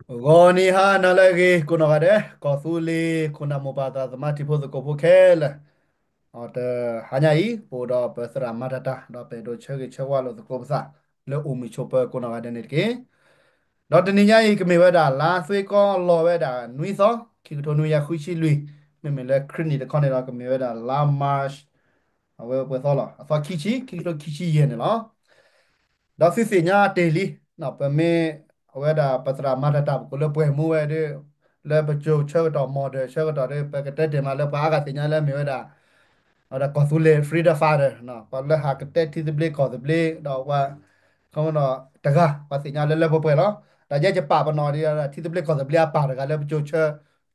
ဂီၤနံၤဟါနၤလၢအဂ့ၤ ကိးနီၢ်ဂၤဒဲး ကီၢ်သူလ့ၤ ခိၣ်နၢ်မိၢ်ပၢ်သရၣ်သမါတံၤဖိသကိးဖိခဲလၢာ်, တဟါညါအံၤ ပအိၣ်ဒီးပသရၣ်မၤတၢ်တၢ် ဒီးပအဲၣ်ဒိးဆၢဂ့ၤဆၢဝါလိာ်သကိးပသး လၢအိၣ်မုာ်ဆိးပၢၤကိးနီၢ်ဂၤဒဲးန့ၣ်တက့ၢ်. ဒီးတနံၤညါအံၤ ကမ့ၢ်ဝဲဒၣ်လါသွ့ကီလီၤဝဲဒၣ်နွံသီ ခံကထိနွံကယၤဃုဆံလွံၢ်, မ့မ့ၢ်လၢခရံာ်နံၣ်တခီန့ၣ်ဒီး ကမ့ၢ်ဝဲဒၣ်လါ March အဝဲပှဲၤသီလီၤ အသီခံဆံ ခံကထိခံဆံယဲၢ်န့ၣ်လီၤ. ဒီးသုသ့ၣ်ညါတ့ၢ်လံ, ပမ့ၢ်အဝဲဒၣ်ပသရၣ်မၤတၢ်တၢ် ပကိးလၢပှဲၤမူဝဲဒီး လၢပကၠိဆၢကတီၢ် model ဆၢကတီၢ်ဒီး ပကတဲတ့ၢ်မးလၢပှၤအါဂၤသ့ၣ်ညါလၢမ့ၢ်ဝဲဒၣ် အဝဲဒၣ်ကီၢ်သူလ့ၤ freedom fighter ပှၤလၢဟးကတဲထံသဘျ့ကီၢ်သဘျ့ ဒီးပှၤ ခီမနီၣ်တဂၤ ပှၤသ့ၣ်ညါလၢလၢပှဲၤပှဲၤလီၤ. ဒီးယဲယပာ်ပနီၣ်ဒ်ထံသဘျ့ကီၢ်သဘျ့အပၢ်တဂၤလၢပကၠိဆၢ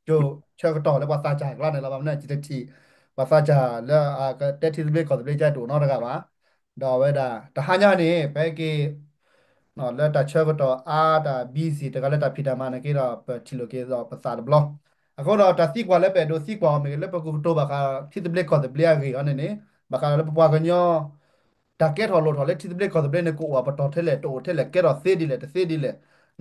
ကၠိဆၢကတီၢ်လၢပှၤသးစၢ်ကျါန့ၣ်လီၤ. ဘၣ်မနုၤလဲၣ် ယတထံၣ် ပှၤသးစၢ်လၢအကတဲထံသဘျ့ကီၢ်သဘျ့ကတအိၣ်နီတဂၤဘၣ်. ဒီးအဝဲဒၣ် တဟါညါန့ၣ် ပဟဲက့ၤ လၢတၢ်ဆၢကတီၢ်အါတၢ် busy တဂၤလၢတၢ်ဖံးတၢ်မၤန့ၣ်က့ဒီး ပထံၣ်လိာ်က့ၤဒီးပသးတဘျီ. အဃိဒီးတၢ်သံကွၢ်လၢပအဲၣ်ဒိးသံကွၢ်အီၤမ့ၢ်ဂ့ၤ လၢပကကတိၤဘၣ်ဃးထံသဘျ့ကီၢ်သဘျ့အဂ့ၢ်အံၤန့ၣ်န့ၣ် ဘၣ်ဃးဒီးလၢပပှၤကညီ တၢ်ကဲထီၣ်လိၣ်ထီၣ်လၢထံသဘျ့ကီၢ်သဘျ့န့ၣ် ကအိၣ်အပတီၢ်ထဲလဲၣ် တအိၣ်ထဲလဲၣ် ကဲထီၣ်သ့ဒ်လဲၣ် တသ့ဒ်လဲၣ်,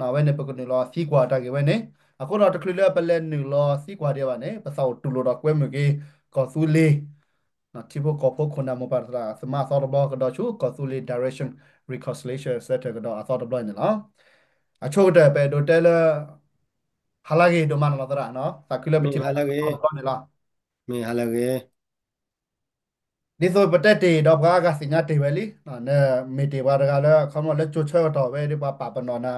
အဝဲန့ၣ် ပကနုာ်လီၤသံကွၢ်တၢ်ဂ့ၢ်ဝဲန့ၣ်. အဃိဒီးတချုးလၢပလဲၤနုာ်လီၤသံကွၢ်ဒံးဘၣ်န့ၣ် ပသးအိၣ်တူၢ်လိာ်ဒီးကွဲမုာ်က့ၤ ကီၢ်သူလ့ၤ ထံဖိကီၢ်ဖိခိၣ်နၢ်မိၢ်ပၢ်သရၣ်သမါအသီတဘျီ ကဒီးဆူ ကီၢ်သူလ့ၤ Direction Reconciliation Center ကဒီးအသီတဘျီန့ၣ်လီၤ. အဆိကတၢၢ် ပအဲၣ်ဒိးတဲလၢ ဟါလၢဂ့ၤဒိၣ်မးန့ၣ်လီၤသရၣ်, သးခုလၢပထံၣ်လိာ်သးအသီတဘျီန့ၣ်လီၤ. မ့ၢ်ဟါလၢဂ့ၤ ဒ်သိးပတဲတ့ၢ်ဒီးပှၤအါဂၤသ့ၣ်ညါတ့ၢ်ဝဲလံ, နမ့ၢ်တ့ၢ်ပှၤတဂၤလၢ ခီမီလၢကၠိဆၢကတီၢ်ဝဲဒီးပှၤပာ်ပနီၣ်နၤ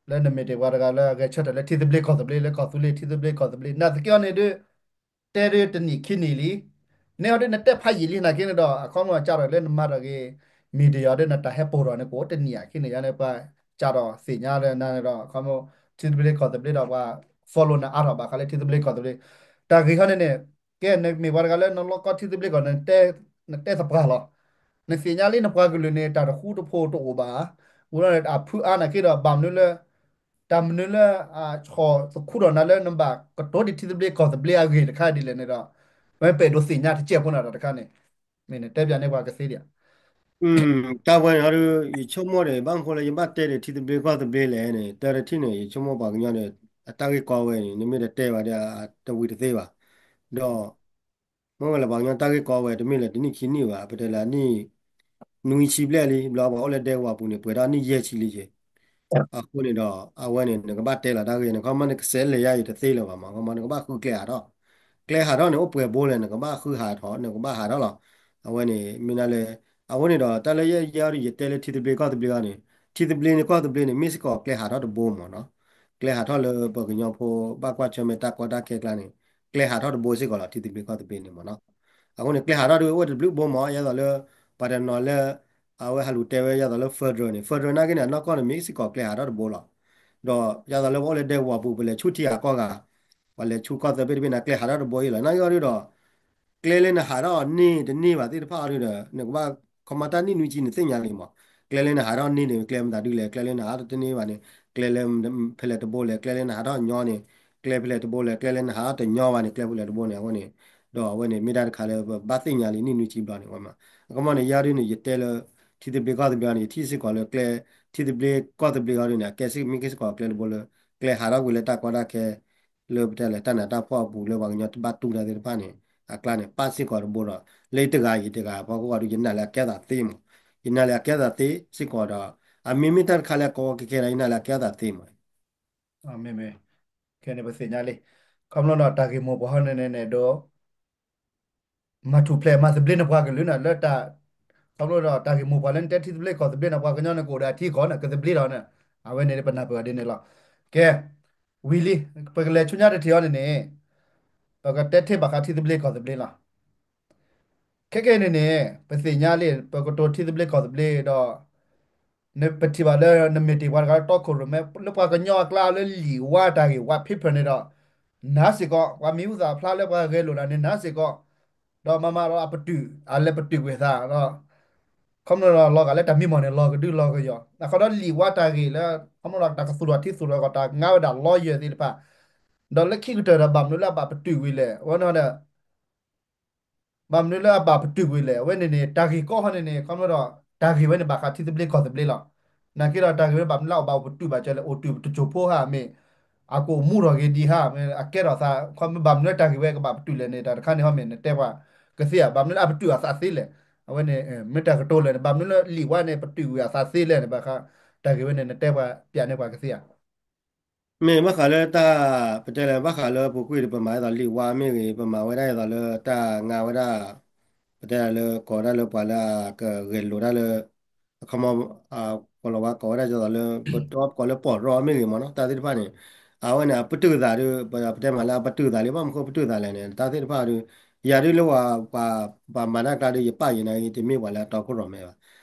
လၢနမ့ၢ်တ့ၢ်ပှၤတဂၤလၢအဂဲၤဆၢထၢၣ်လၢထံသဘျ့ကီၢ်သဘျ့ လၢကီၢ်သူလ့ၤထံသဘျ့ကီၢ်သဘျ့ နာ်သက့အီၤန့ၣ်ဒုး တဲဒုးတနံၣ်ခံနံၣ်လံ. နဲအီၤဒုးနတဲဖးယံာ်လံနာ်က့န့ၣ်ဒီး အခီမီကၢ်ထီၣ်လၢနမၤတၢ်ဂ့ၤ media ဒီးနတၢ်ဟဲပိာ်ထီၣ်န့ၣ် ကအိၣ်တနံၣ်အခံနံၣ်ယါန့ၣ် ပှၤကၢ်ထီၣ်သ့ၣ်ညါလၢနၤန့ၣ်ဒီး အခီမီ ထံသဘျ့ကီၢ်သဘျ့ဒီးပှၤ follow နၤအါထီၣ်ဘၣ်ဃးလၢထံသဘျ့ကီၢ်သဘျ့ တၢ်ဂ့ၢ်ခီန့ၣ်န့ၣ် ကဲနမ့ၢ်ပှၤတဂၤလၢနလီကီထံသဘျ့ကီၢ် နတဲသပှၢ်လီၤ. နသ့ၣ်ညါလံနပှၤကလုာ်န့ၣ် တၢ်တဃူတဖိးတအိၣ်ဘၣ်, ဝံၤလီၤန့ၣ် အဖုအါနာ်က့ဒီး ဘၣ်မနုၤလၢ တၢ်မနုၤလၢ အဆီၣ်သခူထီၣ်နၤလၢနဘၣ်ကတိၤဒံးထံသဘျ့ကီၢ်သဘျ့အဂ့ၢ်တခါဒ်လဲၣ်န့ၣ်ဒီး ဝဲပအဲၣ်ဒိးသ့ၣ်ညါတကဲးဖိနၤဒီးတခါန့ၣ် မ့ၢ်နတဲပၠးန့ၢ်ပှၤကသ့ဒံးဧါ. တၢ်ဝဲန့ၣ်ဒီး ယဆိကမိၣ်ဒီး ဘၣ်မနုၤဃိလၢယဘၣ်တဲဒီးထံသဘျ့ကီၢ်သဘျ့လဲၣ်န့ၣ် တၢ်တထံၣ်န့ၣ် ယဆိကမိၣ်ပှၤကညီန့ၣ် အတၢ်ဂ့ၢ်ကီဝဲန့ၣ် နမ့ၢ်တတဲဘၣ်ဒီး တဝံၤတသ့ဘၣ်. ဒီး မ့ၢ်ဝဲလၢပှၤကညီတၢ်ဂ့ၢ်ကီဝဲ တမ့ၢ်လၢတနံၣ်ခံနံၣ်ဘၣ် ပတဲလၢအနံၣ် နွံဆံဘျဲၣ်လံ ဘျီပှၤအိၣ်လၢဒဲကဝီၤပူၤန့ၣ် ပှဲၤဒီးအနံၣ်ယဲၢ်ဆံလံက့ၤ. အဃိန့ၣ်ဒီး အဝဲန့ၣ် နကဘၣ်တဲလီၤတၢ်ဂ့ၢ်န့ၣ် ခီမီန့ၣ် ကစဲးလဲၤယါအံၤတသ့လၢၤဘၣ်မး ခီမီန့ၣ် ကဘၣ်ဃုကျဲဟးထီၣ်, ကျဲဟးထီၣ်န့ၣ် အိၣ်ပှဲၤဘိလဲၣ် နကဘၣ်ဃုဟးထီၣ် နကဘၣ်ဟးထီၣ်လီၤ. အဝဲန့ၣ် မ့ၢ်ဒၣ်လၢ အဃိန့ၣ်ဒီး တၢ်လၢယဲယဲဒီး ယတဲလၢထံသဘျ့ကီၢ်သဘျ့အီၤန့ၣ် ထံသဘျ့န့ၣ်ကီၢ်သဘျ့န့ၣ် မ့ၢ်စ့ၢ်ကီးကျဲဟးထီၣ်တဘိမးနီၤ. ကျဲဟးထီၣ်လၢပှၤကညီဖိဘၣ်ကွၢ်ဆၢၣ်မဲာ်တၢ်ကီတၢ်ခဲကျါန့ၣ် ကျဲဟးထီၣ်တဘိစ့ၢ်ကီးလီၤ ထံသဘျ့ကီၢ်သဘျ့န့ၣ်မးနီၤ. အဃိန့ၣ် ကျဲဟးထီၣ်တဘိအိၣ်တဘျုးဘိမး ယဲသိးလၢ ပှၤတနီၤလၢ အဝဲဟးလူၤတဲဝဲယဲသိးလၢ federal န့ၣ် federal နာ်က့န့ၣ် အနီၢ်ကီၢ်န့ၣ် မ့ၢ်စ့ၢ်ကီးကျဲဟးထီၣ်တဘိလီၤ. ဒီးယဲသိးလၢပအိၣ်လၢဒဲကဝီၤပူၤ ပလဲၤဆူထံဂၤကီၢ်ဂၤ ပလဲၤဆူကီၢ်သၢဘ့ၣ်တဘ့ၣ်န့ၣ် ကျဲဟးထီၣ်တဘိအံၤလီၤ. နာ်က့အီၤဒုဒီး ကျဲလၢနဟးထီၣ်န့ၢ်တန့ၢ်ဘၣ်သ့ၣ်တဖၣ်အီၤဒုဒီး နကဘၣ် ခီမီတၢ်နံၣ်နွံဆံနသ့ၣ်ညါလံမး. ကျဲလၢနဟးထီၣ်န့ၢ်န့ၣ် ကျဲမတၤဒုလဲၣ် ကျဲလၢနဟးထီၣ်တန့ၢ်ဘၣ်န့ၣ် ကျဲလၢဖဲလဲၣ်တဘိလဲၣ် ကျဲလၢနဟးထီၣ်ညီန့ၣ် ကျဲဖဲလဲၣ်တဘိလဲၣ် ကျဲလၢနဟးထီၣ်တညီဘၣ်န့ၣ် ကျဲဖဲလဲၣ်တဘိန့ၣ် အဃိန့ၣ် ဒီးအဝဲန့ၣ် မ့ၢ်တၢ်တခါလၢပဘၣ်သ့ၣ်ညါလံနံၣ်နွံဆံဘျီန့ၣ် ဝဲမး. အခီမီန့ၣ် ယဲဒုန့ၣ် ယတဲလၢ ထံသဘျ့ကီၢ်သဘျ့အီၤန့ၣ် ယထံၣ်စ့ၢ်ကီးလၢကျဲ ထံသဘျ့ကီၢ်သဘျ့အီၤဒုန့ၣ် အကဲစ့ၢ်မ့ၢ်ကဲစ့ၢ်ကီးကျဲတဘိလၢ ကျဲဟးထီၣ်ကွံာ်လၢတၢ်ကီတၢ်ခဲ လၢပတဲလဲၣ် တၢ်နးတၢ်ဖှီၣ်အပူၤ လၢပှၤကညီတဘၣ်တူၢ်တၢ်သ့ၣ်တဖၣ်န့ၣ် အကျါန့ၣ် ပၣ်စ့ၢ်ကီးတဘိဒီး လၢယတဂၤယတဂၤဖီခိၣ်အီၤဒု ယနာ်လၢအကဲသးသ့မး. ယနာ်လၢအကဲသးသ့စ့ၢ်ကီးဒီး အမ့မ့ၢ်တၢ်တခါလၢအကီကဲကဲဒီး ယနာ်လၢအကဲသးသ့မး. မ့မ့ၢ် ခဲန့ၣ်ပသ့ၣ်ညါလံ. ခီဖျိဒီးတၢ်ဂ့ၢ်မိၢ်ပှၢ်ဟီန့ၣ်န့ၣ် ဒိး မၤထူၣ်ဖျဲးမၤသဘျ့နပှၤကလုာ်န့ၣ် လၢတၢ် ခီဖျိဒီးတၢ်ဂ့ၢ်မိၢ်ပှၢ်လၢနတဲထံသဘျ့ကီၢ်သဘျ့န့ၣ် ပှၤကညီန့ၣ် ကအိၣ်ဒီးအထံကီၢ်န့ၣ် ကသဘျ့ဒီးန့ၣ် အဝဲန့ၣ်ပနၢ်ပၢၢ်ဒ်န့ၣ်လီၤ. ကဲ ဝံၤလံ ပကလဲၤဆူညါတထံၣ်အီၤန့ၣ်န့ၣ် ပကတဲထံၣ်ဘၣ်ဃးထံသဘျ့ကီၢ်သဘျ့လီၤ. ခဲကနံၣ်န့ၣ်န့ၣ် ပသ့ၣ်ညါလံ ပကတိၤထံသဘျ့ကီၢ်သဘျ့ဒီး ပထံၣ်ဘၣ်လၢနမ့ၢ်တ့ၢ်ပှၤတဂၤလၢတီခိၣ်ရိၣ်မဲ လၢပှၤကညီအကျါလၢလံာ်ဝါတၢ်ဂ့ၢ်ဝါ paper န့ၣ်ဒီး နၤစ့ၢ်ကီး ပှၤမံၤဟူသၣ်ဖျါလၢပှၤဂဲၤလိာ်တၢ်န့ၣ် နၤစ့ၢ်ကီး ဒီးမၤမၤဒီးအပတုာ် အလဲၤပတုာ်ကွံာ်သးဒီး ခီဖျိဒီးလီၤဂာ်လၢတၢ်မံမီၢ်န့ၣ် လီၤကဒုလီၤကယီၤ အခီဒီးလံာ်ဝါတၢ်ဂ့ၢ်လၢ ခီဖျိဒီးတၢ်ကသူၣ်ထီၣ်ထံသူၣ်ထီၣ်ကီၢ်တၢ်ငါဝဲဒၣ် lawyer သ့ၣ်တဖၣ် ဒီးလၢခံကတၢၢ်ဒီးဘၣ်မနုၤလၢအဘၣ်ပတုာ်ကွံာ်လဲၣ် အဝဲန့ၣ်ဒီး ဘၣ်မနုၤလၢအဘၣ်ပတုာ်ကွံာ်လဲၣ် အဝဲန့ၣ်န့ၣ် တၢ်ဂ့ၢ်ကီဟီန့ၣ်န့ၣ် ခီဖျိဒီး တၢ်ဂ့ၢ်ဝဲန့ၣ်ဘၣ်ဃးထံသဘျ့ကီၢ်သဘျ့လီၤ. နာ်က့ဒီးတၢ်ဂ့ၢ်ဝဲန့ၣ်ဘၣ်မနုၤလၢအဘၣ်ပတုာ်ဘၣ်ကၢလဲၣ် အိၣ်တုၤတစိၢ်ဖိဟါမ့ၢ် အကအိၣ်မူထီၣ်က့ၤဒံးဧါ, မ့ၢ်အကဲထီၣ်သး ခီမ့ၢ်ဘၣ်မနုၤလၢတၢ်ဂ့ၢ်ဝဲကဘၣ်ပတုာ်လဲၣ်န့ၣ် တၢ်တခါန့ၣ်ဟီမ့ၢ် နတဲပှၤကသ့ဧါ, ဘၣ်မနုၤလၢအပတုာ်အသးသ့လဲၣ်. အဝဲန့ၣ် မ့ၢ်တၢ်ကတိၤလၢာ်န့ၣ် ဘၣ်မနုၤလၢလံာ်ဝါန့ၣ် ပတုာ်ကွံာ်အသးသ့လဲၣ်န့ၣ် ဘၣ်ဃးတၢ်ဂ့ၢ်ဝဲန့ၣ် နတဲပှၤ ပျးန့ၢ်ပှၤကသ့ဧါ. မ့ၢ်ဘၣ်ဃးလၢတၢ် ပတဲလၢဘၣ်ဃးလၢပူၤကွံာ်ဒီး ပမၤဒ်သိးလံာ်ဝါမ့ၢ်ဂ့ၤ, ပမၤဝဲဒၣ်ဒ်သိးလၢတၢ်ငါဝဲဒၣ် ပတဲလၢကိးဝဲဒၣ်လၢပှၤလၢအကဂဲၤလိာ်တၢ်လၢ အခီမီ ကိးလီၤဝါကိးဝဲဒၣ်ဒ်သိးလၢ ပတီၢ်ပကိးလၢပီၢ်ရီမ့ၢ်ဂ့ၤမ့ၢ်နီၤ တၢ်သ့ၣ်တဖၣ်န့ၣ် အဝဲန့ၣ် အပတုာ်သးဒီး ပတဲမးလၢအပတုာ်သးလံ ဘၣ်မနုၤဃိပတုာ်သးလဲၣ်န့ၣ် တၢ်သ့ၣ်တဖၣ်ဒီး ယၤဒ်လၢပှၤ ပှၤမၤတၢ်ကျါဒီး ယပၣ်ယဲန့ၣ် တမ့ၢ်ပှၤလၢအတီခိၣ်ရိၣ်မဲဘၣ်.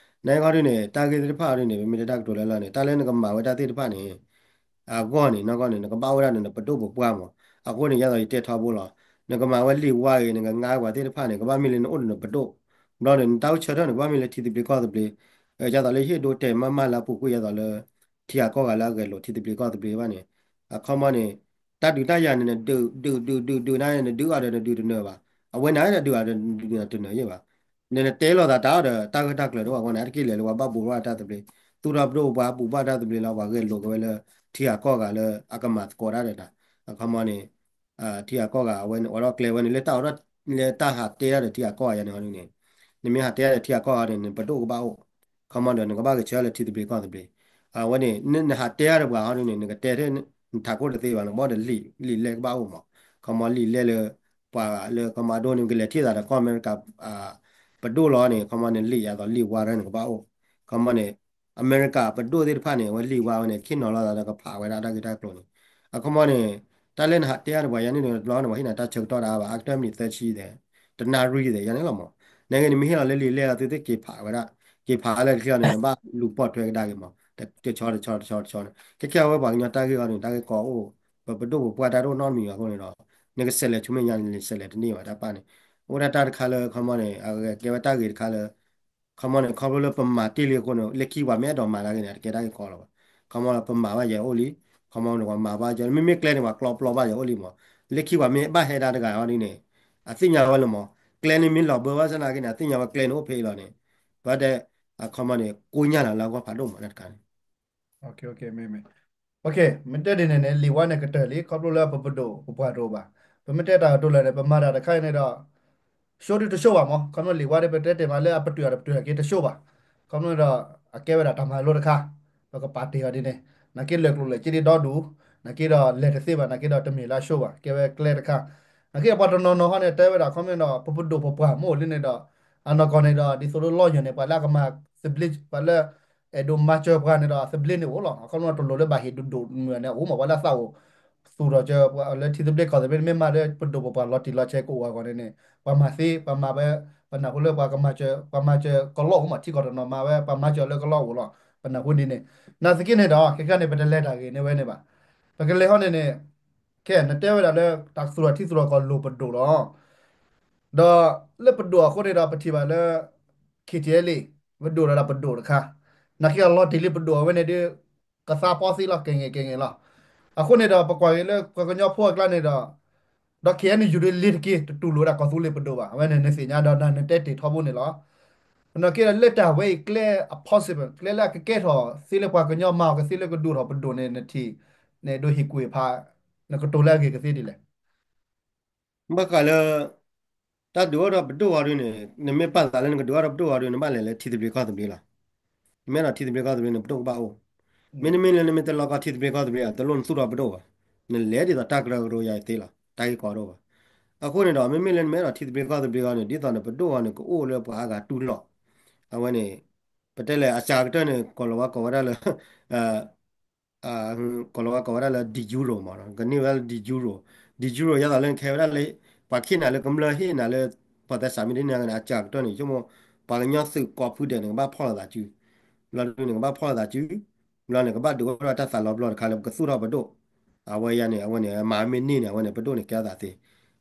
နခီဒ်န့ၣ် တၢ်ဂ့ၢ်သ့ၣ်တဖၣ်ဒ်န့ၣ် ပမ့ၢ်တဲတၢ်ကတိၤလၢလီၤန့ၣ် တၢ်လၢနကမၤဝဲတၢ်သ့ၣ်တဖၣ်န့ၣ် အဂီၢ်န့ၣ် နဂီၢ်န့ၣ် နကဘၣ်အိၣ်ဝဲဒၣ်ဒီးနပဒိၣ်ပပှၢ်မး. အဃိန့ၣ် ယသိးယတဲထီဘိလီၤ. နကမၤဝဲလံာ်ဝါဂ့ၤ နကငါပှၤသ့ၣ်တဖၣ်န့ၣ် ကဘၣ်မ့ၢ်လၢနအိၣ်ဒီးနပဒိၣ်, ဘျီန့ၣ် နတၢ်အိၣ်ဆၢထၢၣ်န့ၣ် ကဘၣ်မ့ၢ်လၢထံသဘျ့ကီၢ်သဘျ့, ဒ်သိးလၢယဟ့ၣ်ဒိတဲာ်မးမးလၢအပူၤကွံာ်ဒ်သိးလၢ ထံဂၤကီၢ်ဂၤလၢအဂဲၤလိာ်ထံသဘျ့ကီၢ်သဘျ့ဘၣ်န့ၣ်, အခီမီန့ၣ် တၢ်ဒုးတၢ်ယၤန့ၣ် နဒုးဒုးဒုးဒုးဒုးန့ၣ် နဒုးအီၤဒီးနဒုးတနၢၤဘၣ်. အဝဲန့ၣ်တဒုးအီၤဒီးနဒုးတနၢၤယဲၢ်ဘၣ်. နနတဲလိာ်သးတၢ်အီၤဒီး တၢ်ဂ့ၢ်တၢ်ကျၢၤတအိၣ်ဘၣ်အဃိန့ၣ် အတက့ၢ်လဲၤလၢပှၤဘၣ်ဘိးဘၣ်တၢ်သဘျ့, သူၣ်ထီၣ်ပဒိၣ်ပပှၢ် ပူၤဘၣ်တၢ်သဘျ့လၢပှၤဂဲၤလိာ်က့ၤဝဲလၢ ထံဂၤကီၢ်ဂၤလၢအကမၤသကိးတၢ်ဒီးတၢ်, အခီမီန့ၣ် ထံဂၤကီၢ်ဂၤအဝဲန့ၣ် အိးထီၣ်ကျဲဝဲန့ၣ် လၢတၢ်အိးထီၣ်လၢတၢ်ဟးတဲတၢ်ဒီးထံဂၤကီၢ်ဂၤယၤန့ၣ်ဟီဒ်န့ၣ်, နမ့ၢ်ဟးတဲတၢ်ဒီးထံဂၤကီၢ်ဂၤန့ၣ် နပဒိၣ်ကဘၣ်အိၣ်, အခီမီဒီး နကဘၣ်ဂဲၤဆၢထၢၣ်လၢထံသဘျ့ကီၢ်သဘျ့, အဝဲန့ၣ် နဟးတဲတၢ်ဒီးပှၤဟီဒ်န့ၣ် နကတဲထဲ နထးခိၣ်တသ့ဘၣ် နကဘၣ်ဒီးလံာ် လံာ်လဲၢ်ကဘၣ်အိၣ်မး, အခီမီလံာ်လဲၢ်လၢ ပှၤလၢအခီမီအဒိန့ၣ် ကလဲၤထံၣ်သးဒီးကီၢ်အမဲရကၤ ပဒိၣ်လီၤန့ၣ် အခီမီန့ၣ် လံာ်ယၤသိးလံာ်ဝါရၢန့ၣ်ကဘၣ်အိၣ်, အခီမီန့ၣ် အမဲရကၤပဒိၣ်သ့ၣ်တဖၣ်န့ၣ် အဝဲလံာ်ဝါဝဲန့ၣ် ခ့ၣ်နီၤလိာ်သးဒီးကဖးဝဲဒၣ်တၢ်ဂ့ၢ်တၢ်ကျိၤန့ၣ်, အခီမီန့ၣ် တၢ်လၢနဟးတဲတၢ်ဒီးပှၤယၤန့ၣ်တဘျီန့ၣ် ပှၤဟ့ၣ်နၤတၢ်ဆၢကတီၢ်ဒၣ်ဘၣ် အါကတၢၢ်မံးနံးသၢဆံသဲး, တနၣ်ရံၣ်သဲး ယၤန့ၣ်လီၤမး, နဂ့ၤနမ့ၢ်ဟ့ၣ်လီၤလၢလံာ်လဲၢ်လီၤသုသ့ၣ်က့ၤဖးဝဲဒၣ်, က့ၤဖးလၢတချံအီၤန့ၣ် နဘၣ်လူၤပိာ်ထွဲကဒါက့ၤမး, တဆီတဆီတဆီတဆီန့ၣ် ခဲခဲအဝဲပှၤကညီတၢ်ဂ့ၢ်အီၤန့ၣ် တၢ်ဂ့ၢ်ကီအိၣ်, ပပဒိၣ်ပပှၢ်တၢ်တအိၣ်နီတမံၤအဃိန့ၣ်ဒီး နကဆဲးလဲၤဆူမဲာ်ညါန့ၣ် နဆဲးလဲၤတန့ၢ်ဘၣ်တၢ်ပၢ်န့ၣ်, အိၣ်ဒၣ်တၢ်တခါလၢအခီမီန့ၣ် အကကဲဝဲတၢ်ဂ့ၤတခါလၢ ခီမီန့ၣ် ခီဖျိလၢပမၤတ့ၢ်လံအဃိန့ၣ် လၢခံပှၤမ့ၢ်အဲၣ်ဒိးမၤတၢ်ဂ့ၤန့ၣ် အတကဲတၢ်ဂ့ၢ်ကီလီၤဘၣ်, ခီမီလၢပမၤဘၣ်ယဲအိၣ်လံ, ခီမီန့ၣ်ပှၤမၤဘၣ်ယဲ မ့မ့ၢ်ကျဲန့ၣ် ပှၤကျီပျီဘၣ်ယဲအိၣ်လံမး, လၢခံပှၤမ့ၢ်ဘၣ်ဟဲဒၣ်တဂၤအီၤဒ်န့ၣ် အသ့ၣ်ညါဝဲလၢမး, ကျဲန့ၣ်မ့ၢ်လီၤဘၢဘၣ်ဆၣ်နာ်က့န့ၣ် အသ့ၣ်ညါဝဲကျဲန့ၣ်အိၣ်ဖဲအံၤလီၤန့ၣ်, ပဝဲတဲ အခီမီန့ၣ် ကိညၢ်လီၤလၢအဂီၢ်ဖးဒိၣ်မးတၢ်တခါန့ၣ် မ့ၢ် မ့ၢ် လံာ်ဝါန့ၣ်ကတၢၢ်လံ ခီဖျိလၢပပဒိၣ်ပပှၢ်တအိၣ်ဘၣ်, ပမ့ၢ်တဲတၢ်ကတိၤလၢာ်န့ၣ် ပမၤတၢ်တခါအံၤန့ၣ်ဒီး ဆိဒုတဆိဘၣ်မး, ခီဖျိလံာ်ဝါဒီး ပတဲတ့ၢ်မးလၢအပတုာ်အီၤဒီးပတုာ်အီၤက့ၤတဆိဘၣ်, ခီဖျိဒီး အကဲဝဲဒၣ်တၢ်မၤလိတခါ, ပကပာ်တ့ၢ်အီၤဒ်န့ၣ်, နာ်က့လဲၤကျိၤလဲၤစ့ဒ်ဒီဒူၣ်, နာ်က့ဒီးလဲၤတသ့ဘၣ် နာ်က့ဒီးတမ့ၢ်လၢအဆိဘၣ် ကဲဝဲကျဲတခါ, နာ်က့ဒီးပှၤတနီၤနီၤဟီန့ၣ် တဲဝဲဒၣ်ခီမီဒီး ပပဒိၣ်ပပှၢ်မ့ၢ်အိၣ်လံန့ၣ်ဒီး အနီၢ်ကီၢ်န့ၣ်ဒီး ဒ်သိးလၢလီယၢၢ်န့ၣ် ပှၤလၢအကမၤသဘျ့ ပှၤလၢ အဲၣ်ဒိးမၤစၢၤပှၤန့ၣ်ဒီး အသဘျ့န့ၣ်အိၣ်လီၤ. အခီပညီတလိၣ်လၢဘၣ်ဟ့ၣ်ဒိၣ်ဒိၣ်မုၢ်န့ၣ် အိၣ်မးပှၤလၢအသးအိၣ် သူၣ်ထီၣ်စၢၤပှၤလၢထံသဘျ့ကီၢ်သဘျ့ မ့ၢ်မၤလၢပဒိၣ်ပပှၢ်လီၤတံၢ်လီၤဆဲးကအိၣ်အဂီၢ်န့ၣ်န့ၣ် ပှၤမၤသ့ ပှၤမၤဝဲ ပနၢ်ဟူလၢပှၤကမၤစၢၤ ပှၤမၤစၢၤကလီအိၣ်မး ထံကီၢ်တနီၤမၤဝဲ ပှၤမၤစၢၤလၢကလီအိၣ်လီၤ. ပနၢ်ဟူဒ်န့ၣ် နာ်သက့န့ၣ်ဒီး ခဲကနံၣ်န့ၣ် ပတလဲၤတၢ်ဂ့ၢ်န့ၣ်ဝဲန့ၣ်ဘၣ်. ပကလဲၤဟီန့ၣ်န့ၣ် ခဲနတဲဝဲဒၣ်လၢ တၢ်သူၣ်ထီၣ်ထံသူၣ်ထီၣ်ကီၢ်လိၣ်ပဒိၣ်လီၤ. ဒီးလၢပဒိၣ်အဃိန့ၣ်ဒီး ပထံၣ်ဘၣ်လၢ ခ့ၣ်ထံၣ်အဲလ့ၣ် ပဒိၣ်ဒီးပဒိၣ်တခါ နာ်က့အလီၤတံၢ်လံပဒိၣ်အဝဲန့ၣ်ဒီး ကသါပီသံလီၤ ကဲၣ်ငဲၣ်ကဲၣ်ငဲၣ်လီၤ. အဃိန့ၣ်ဒီး ပကွၢ်က့ၤလၢပှၤကညီဖိအကျါန့ၣ်ဒီး ဒီး ခ့ၣ်အဲၣ်ယူၣ် ဒုးလ့ၤတက့ၢ် တတူၢ်လိာ်ဝဲဒၣ်ကီၢ်သူလ့ၤပဒိၣ်ဘၣ်. အဝဲန့ၣ်နသ့ၣ်ညါဒီးနၤနတဲတ့ၢ်ထီဘိန့ၣ်လီၤ. ပနီၢ်က့ဒီးလၢတၢ်ဝဲအံၤကျဲအ possible ကျဲလၢအကကဲထီၣ်သ့လၢပှၤကညီမၤအီၤကသ့လၢကဒုးအိၣ်ထီၣ်ပဒိၣ်န့ၣ် နထံၣ် နအဲၣ်ဒိးဟ့ၣ်ကွံာ်ဖး နကတိၤလၢအဂ့ၢ်ကသ့ဒ်လဲၣ်. ဘၣ်ဃးလၢ တၢ်ဒုးအိၣ်ထီၣ်ပဒိၣ်အီၤဒ်န့ၣ် နမ့ၢ်ပာ်သးလၢနကဒုးအိၣ်ထီၣ်ပဒိၣ်အီၤဒ် နဘၣ်လဲၤလၢထံသဘျ့ကီၢ်သဘျ့လီၤ. နမ့ၢ်အဲၣ်ဒိးထံသဘျ့ကီၢ်သဘျ့န့ၣ် ပဒိၣ်ကဘၣ်အိၣ်. မ့တမ့ၢ်လၢနမ့ၢ်တလီကီထံသဘျ့ကီၢ်သဘျ့ တလိၣ်နသူၣ်ထီၣ်ပဒိၣ်ဘၣ်. နလဲၤဒ်သိးတၢ်ကရၢကရိယၤသ့လီၤ. တၢ်ဂ့ၢ်ကီဒိၣ်ဘၣ်. အဃိန့ၣ်ဒီး မ့မ့ၢ်လၢနမ့ၢ်အဲၣ်ဒိးထံသဘျ့ကီၢ်သဘျ့အီၤန့ၣ် ဒ်သိးနပဒိၣ်အီၤန့ၣ် ကအိၣ်လၢပှၤအါဂၤတူၢ်လိာ် အဝဲန့ၣ် ပတဲလဲၣ်အစှၤကတၢၢ်န့ၣ် ကိၢ်လၤဝါကိးဝဲဒၣ်လၢ ကိၢ်လၤဝါကိးဝဲဒၣ်လၢ de jure မး ကန့ၢ်ဝဲဒၣ်လၢ de jure, de jure ယသးလၢနခဲဝဲဒၣ်လၢ ပှၤခ့ၣ်နၤလၢကမျၢၢ် ဟ့ၣ်နၤလၢ ပှၤသဲစးမ့ၢ်ဒ်န့ၣ် အစှၤကတၢၢ်န့ၣ် ဆိကမိၣ် ပှၤကညီသုးကိးဖုဒဲးန့ၣ် ကဘၣ်ဖီၣ်လိာ်သးစု, ဘျီဒုန့ၣ် ကဘၣ်ဖီၣ်လိာ်သးစု, ဘျီန့ၣ် ကဘၣ်ဒုးအိၣ်ဒီးတၢ်သးလီၤပျီတခါလၢပကသူၣ်ထီၣ်ပဒိၣ်, အဝဲယၤန့ၣ် အဝဲန့ၣ် မၤမ့ၢ်န့ၢ်န့ၣ် အဝဲန့ၣ် ပဒိၣ်န့ၣ်ကဲထီၣ်သးသ့,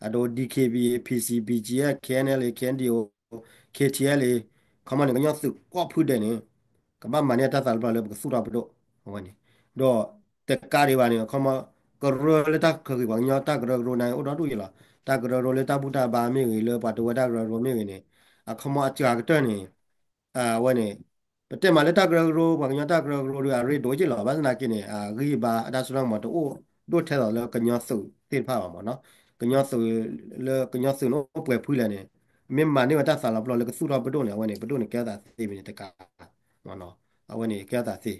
အဒိ DKBA, PC, BGF, KNLA, KNDO, KTLA, ခီမီန့ၣ် ကညီသုးကိးဖုဒဲးန့ၣ် ကဘၣ်မၤန့ၢ်တၢ်သးလီၤပျီလၢပကသူၣ်ထီၣ်ပဒိၣ်, အဝဲန့ၣ်, ဒီးတကးဒံးဘၣ်န့ၣ် ခီမီ ကရၢလၢတၢ်ခၢဂ့ၤပှၤကညီတၢ်ကရၢကရိန့ၣ် အိၣ်ဒီဒူၣ်ယဲလီၤ. တၢ်ကရၢကရိလၢတၢ်ဘူၣ်တၢ်ဘါမ့ၢ်ဂ့ၤ လၢပှၤတဝၢတၢ်ကရၢကရိမ့ၢ်ဂ့ၤန့ၣ် အခီမီအစှၤကတၢၢ်န့ၣ် အဝဲန့ၣ် ပတဲမးလၢတၢ်ကရၢကရိ ပှၤကညီတၢ်ကရၢကရိဒီး အရ့ဒိၣ်က့လီၤ. ဘၣ်ဆၣ်သနာ်က့န့ၣ် အဂံၢ်အဘါအတၢ်စိတၢ်ကမီၤတအိၣ် ဒိၣ်ထဲသိးလၢကညီသုးသ့ၣ်တဖၣ်ဘၣ်မ့ၢ်နီၤ. ကညီသုး လၢကညီသုးန့ၣ်အိၣ်ပှဲၤဖုလဲၣ်န့ၣ် မ့ၢ်မၤန့ၢ်ဝဲတၢ်သးလီၤပျီလၢကသူၣ်ထီၣ်ပဒိၣ်န့ၣ် အဝဲန့ၣ် ပဒိၣ်န့ၣ်ကဲထီၣ်သးသ့ဖဲန့ၣ်တကး မ့ၢ်နီၤ. အဝဲန့ၣ်ကဲထီၣ်သးသ့